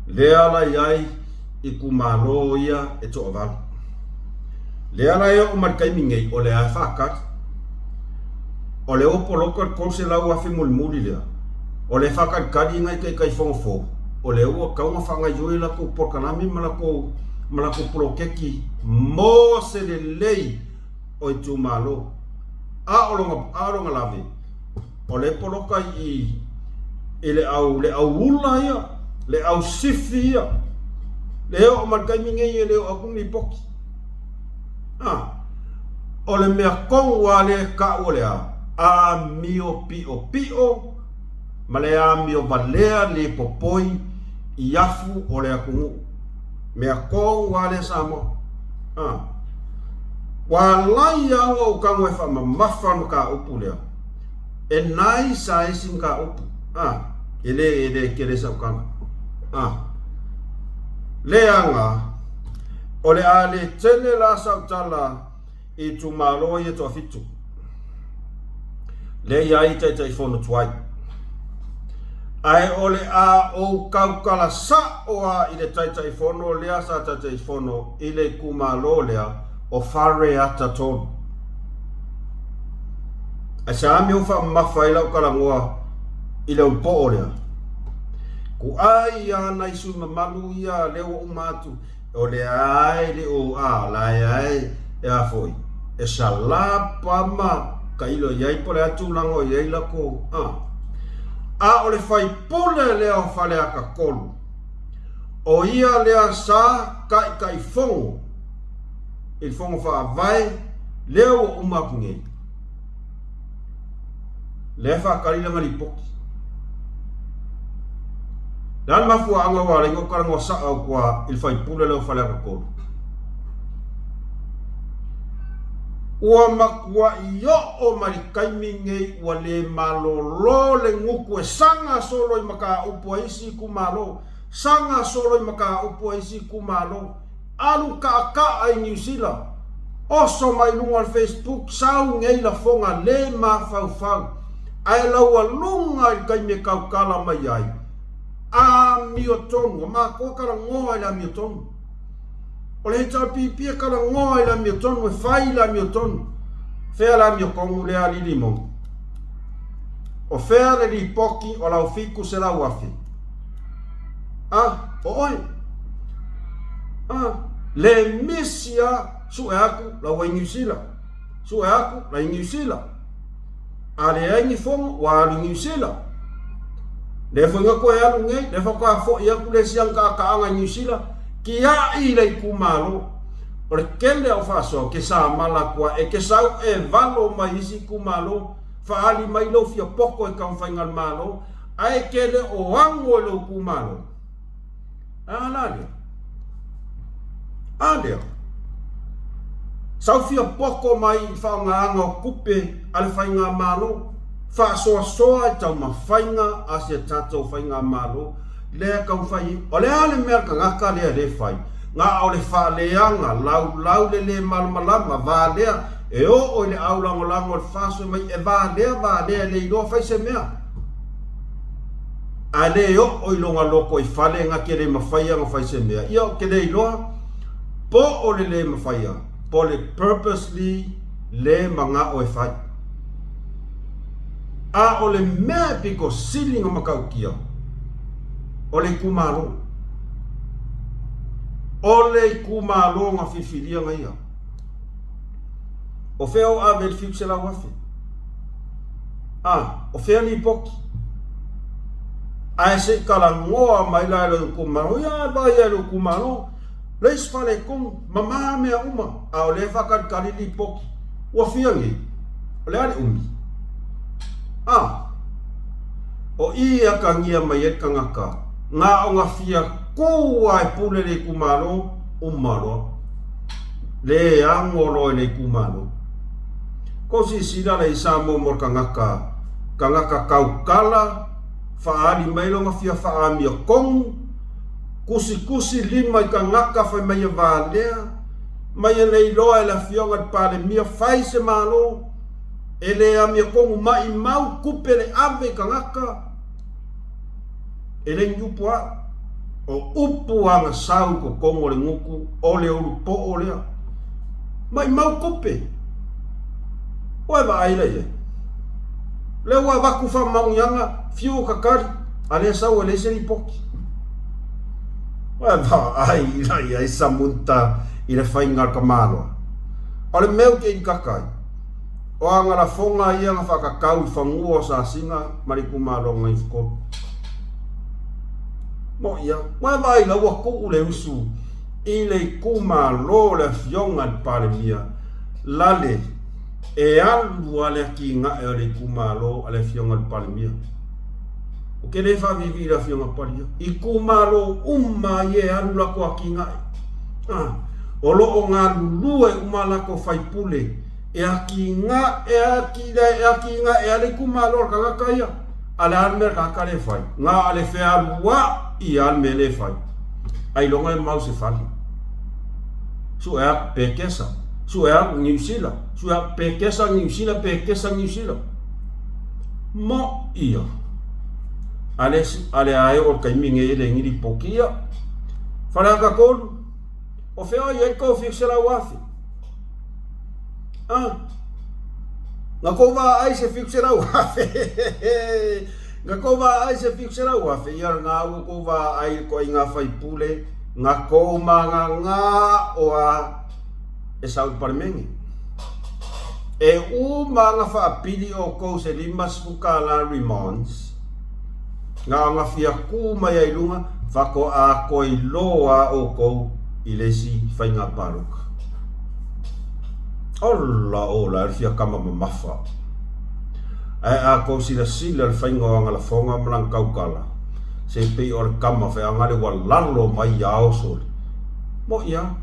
Speaker 1: lea la i ai itumalo ia e toavalu. Lea la e oo mai le taimi nei, o lea e faatali. O lea ua poloka le 300,000 mulimuli lea, o lea e faatalitali nai taitaifono fou, o lea ua tatau ona faagaoioi latou polokalame ma latou ma latou poloketi mo se lelei o itumalo. A o lona, a o lona lave, o lea e poloka i i le au le au ula ia, le au sifi ia. Le oo mai le taimi nei e le oo atu ni lipoti. A, o le mea tonu lava lea e tau o le a? Amio piʻopiʻo ma le amio valea le popoi i afu o le atunuu. Mea tonu lava lea Samoa. A, ua alai lava ona ou tago e faamamafa le mataupu lea. E nai sa isi mataupu. A, e le, e le tele sau tala. A, leaga o le a le tele la sau tala i itumalo ia toafitu. Lea i ai Taitaifono tuai. Ae o le a ou tautala sa'o a i le Taitaifono lea sa Taitaifono i le itumalo lea o Faleata 3. Ae se a mea ua faamamafa ai lau talanoa i le ulupo'o lea? Ku'ai a nai sui mamalu ia lea ua uma atu O lea a e le o a la e a e e a foi e salapa ma tailo i ai po o le a tulaga o i ai latou a. A o le faipule lea o Faleata 3, o ia lea sa taitaifono i le Fono Faavae lea ua uma atu nei. Lea e faatali lana lipoti. O le a le mafuaaga ua ala ai ona ou talanoa sao atu lava i le faipule lea o Faleata 3? Ua matuai oo mai le taimi nei ua le malolo le gutu e saga solo i mataupu a isi itumalo, saga solo i mataupu a isi itumalo. Alu taataa i Niu Sila, oso mai luga o le Facebook, sau nei lafoga le mafaufau, ae laualuga i le taimi e tautala mai ai, amiotonu, a matou e talanoa i le amiotonu. O le HRPP e talanoa i le amiotonu, e fai i le amiotonu. Fea le amiotonu lea a Lilimogi? O fea le lipoti o lau 700,000? A, o oe. A, le misi a sue atu la ua i Niu Sila. Sue atu la i Niu Sila. A leai ni fono, ua alu i Niu Sila. Lea foi na toe alu nei, lea faatoa foi atu le isi agataataaga i Niu Sila, tiai i le itumalo. O le tele au faasoa, ke samala atu a e ke sau e valo mai isi itumalo, faaali mai lou fia poto i taumafaiga a le Malo, Ae ke le o ago i lou itumalo. A la lea. A lea. Sau fia poto mai i faaaogaina o tupe a le faigamalo, faasoasoa i taumafaiga a si a tatou faigamalo lea e taumafai ai. O le a le mea a le tagata lea e le fai? Na o le faaleaga, laulau le le malamalama, valea, e oo i le aulagolago o le FAST fai mai e valea, valea e le iloa fai se mea. Ae le oo i lona lotoifale na te le mafaia ona fai se mea. Ia ou te le iloa po o le le mafaia po o le purposely le manao e fai. A o le mea e pito sili ona matautia, o le itumalo. O le itumalo na filifilia na ia. O fea o ave i le 700,000? A, o fea lipoti? Ae se i talanoa mai la e lou itumalo, ia e vaai lava i lou itumalo, le isi faaletonu, mama mea uma, a o lea e faatalitali lipoti. Ua fia nei? O le a le umi? A, o i e atagia mai ai le tagata, na ona fia tu lava e pule le itumalo, uma loa. Le ago loa i le itumalo. Kou silasila la i Samoa mo le tagata, tagata tautala, faaali mai lona fia faaamiotonu, tusitusi lima i tagata fai mai e valea, mai e le iloa e le Afioga i le Palemia fai se Malo, e le amiotonu maimau tupe le ave i tagata, E le ni upu a'u, o upu agasau i totonu o le gutu o le ulupo'o lea. Maimau tupe. Ua e vaai la i ai? Lea ua avatu faamaoniaga, fiu tatali, a lea sau e leai se lipoti. Ua e vaai la i ai Samuta i le faiga a le tamaloa? O le mea ou te ilikaka ai, O ana lafoga ia na faakakau i fanua o Sasina ma le itumalo o Gagaifetolu. Moʻi a, ua e vaai la ua tuu le usu i le itumalo o le Afioga i le Palemia Lale e alu a le atinae o le itumalo a le Afioga i le Palemia. Ou te le faaviivii i le Afioga Palemia. Itumalo uma ia e alu latou atinae. Ah, o lo o galulue uma latou faipule E atinae, e atinae a le itumalo o le tagata ia. A le a le mea le tagata lea e fai? Na o le fealuai a le mea lea e fai. Ailoga e mau se fale. Sue atu Pekesa, sue atu Niu Sila, sue atu Pekesa, Niu Sila, Pekesa, Niu Sila. Mo ia. A le isi, a le ae o le taimi nei e le ni lipoti ia. Faleata 3, o fea o i ai tou 700,000? A, na tou vaai se 700,000? Na tou vaai se 700,000? Ia lena ua tou vaai i le toaiga faipule na tou magagā o a e sau i le Palemene. E uma ona faapili outou se $50 remonds, na ona fia tu mai ai i luga, faatoa toe iloa outou i le isi faiga palota. Ola ola e le fia tama mamafa. Ae a tou silasila i le faiga o ana lafoga ma lana tautala, se pei o le tama feagale ua lalo mai ia Osoli. Moʻi a.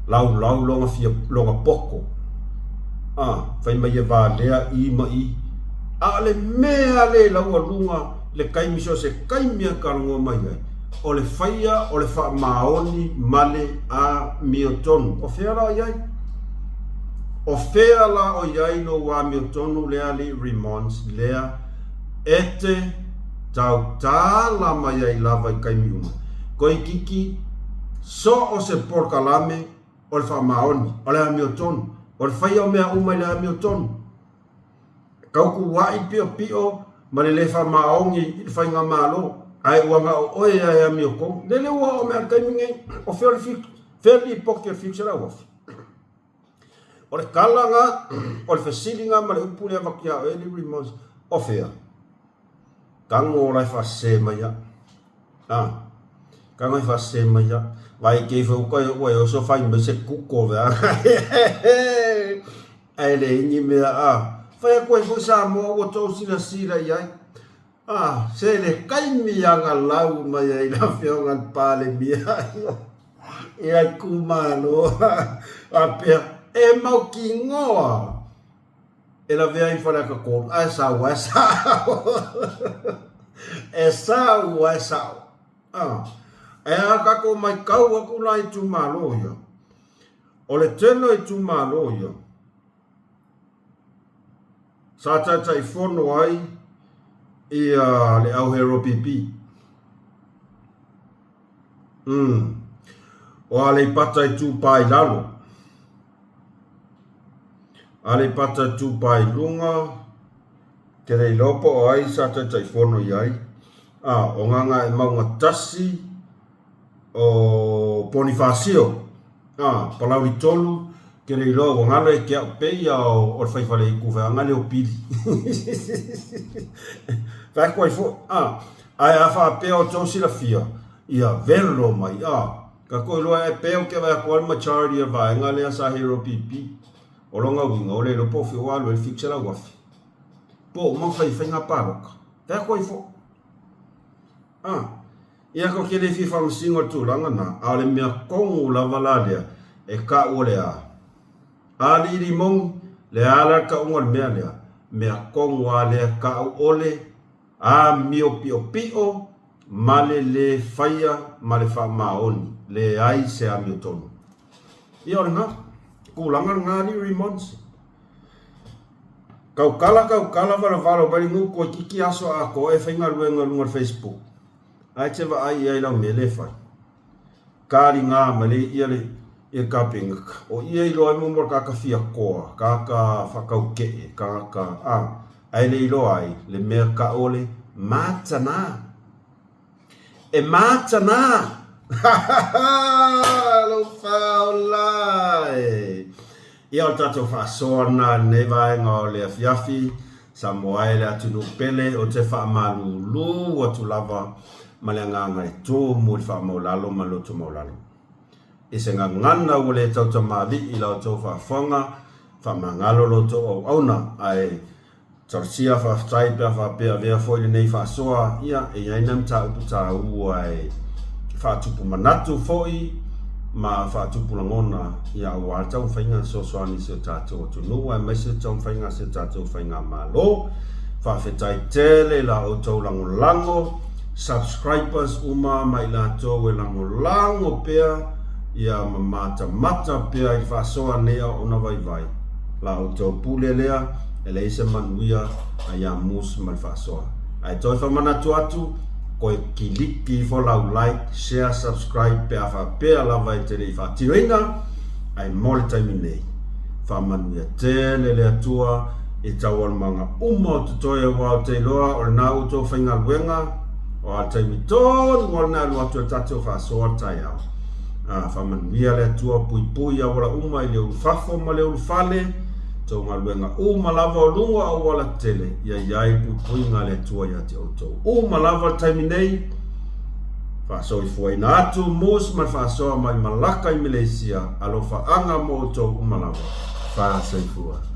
Speaker 1: Laulau lona fia lona poto. A, fai mai e valea i ma i. A o le mea le laualuga le taimi so o se taimi e talanoa mai ai, o le faia o le faamaoni ma le amiotonu. O fea la o i ai? O fea la o i ai lou amiotonu lea alii Remons lea e te tautala mai ai lava i taimi uma? Toeitiiti so o se polokalame o le faamaoni, o le amiotonu, o le faia o mea uma i le amiotonu. E tautua'i piopio ma le lē faamaoni i le faigamalo, ae ua na o oe lava e amiotonu. Lele ua oo mai lava i le taimi nei, o fea o le fea le lipoti o le 700,000? O le tala na, o le fesili na ma le upu lea e avatu ia oe Alii Remorse, o fea? Tago la e faasese mai au. A, tago e faasese mai au. Vai kei foi uka ua e oso fai mai se kuko vea. Ae le ini mea a. Fai atu ai foi Samoa ua tou silasila i ai. A, se le taimi aga lau mai ai le afioga i le Palemia ia itumalo faapea e mautinoa e lavea ai i Faleata 3, ae sau ae sao. E sau ae sao. A, ae a tatou matau atu la i itumalo ia, o le tele o itumalo ia, sa taitaifono ai ia le au Hero PP. Mm. O Aleipata Itupa i Lalo. Aleipata Itupa i Luga, te le iloa po o ai sa taitaifono i ai. A, o Gagaemauga 1, o Ponifasio, a, Palauli 3, te le iloa ua galo e ke au pei a o le faifale i ku feaga le o pili. Fai atu ai foi, a, ae a faapea o tou silafia, ia velo mai, a, Ka koe loa e peo ke vai atu ai le majority o le vaega lea sa Hero PP. O lona uiga, o le iloa po o fea ua alu ai le 700,000. Po o uma ona fai faiga palota. Fai atu ai foi. Ah, ia ko ke le fia faamasino i le tulaga na, a o le mea tonu lava la lea, e kau o le a. Alii moni, le a la le kauga o le mea lea? Mea tonu a lea kau o le amio piopio ma le lē faia ma le faamaoni, leai se amiotonu. Ia o lena, tulaga lena alii Remonds. Tautala tautala valovalo mai le nuu toeitiiti aso atoa e faigaluega i luga o le Facebook. Ae te vaai i ai lau mea lea e fai. Kaliga mai le ia le ia le Kapeneta. O ia iloa ai muamua le tagata fiatoa, tagata faataukee, tagata a, ae le iloa ai le mea tau o le matana. E matana! Alofa ola e! Ia o le tatou faasoa lena i lenei vaega o le afiafi, Samoa e le atunuu pele, ou te faamalulu atu lava ma le agaga e tumu i le faamaualalo ma le loto maualalo. I se gagana ua le tautamalii i la outou faafofoga, faamagalo lo outou auauna, ae Talosia faafetai pe a faapea avea foi lenei faasoa, ia, e i ai nai mataupu taua e faatupu manatu foi ma faatupu lagona, ia, aua le taumafaiga e fesoasoani i si o tatou atunuu aemaise le taumafaiga a si o tatou faigamalo. Faafetai tele i la outou lagolago, subscribers uma ma i latou e lagolago pea, ia, ma matamata pea i le faasoa a lenei auauna vaivai. La outou pule lea. E leai se manuia a ia Mus ma le faasoa. Ae toe faamanatu atu, koe kiliki ifo lau like, share, subscribe pe a faapea lava e te le i faatinoina, ae mo le taimi nei, faamanuia tele le Atua i taualumaga uma o totoe aua ou te iloa o lena outou faigaluega, o a le taimi tonu o lena e alu atu e tatou faasoa le taeao. A, faamanuia le Atua puipui auala uma i le ulufafo ma le ulufale, tou galuega uma lava o luga o auala tetele, ia i ai puipuiga a le Atua ia te outou uma lava le taimi nei. Faasoifuaina atu Moose ma le faasoa mai Malaka i Meleisia, alofaaga mo outou uma lava. Faasoifua.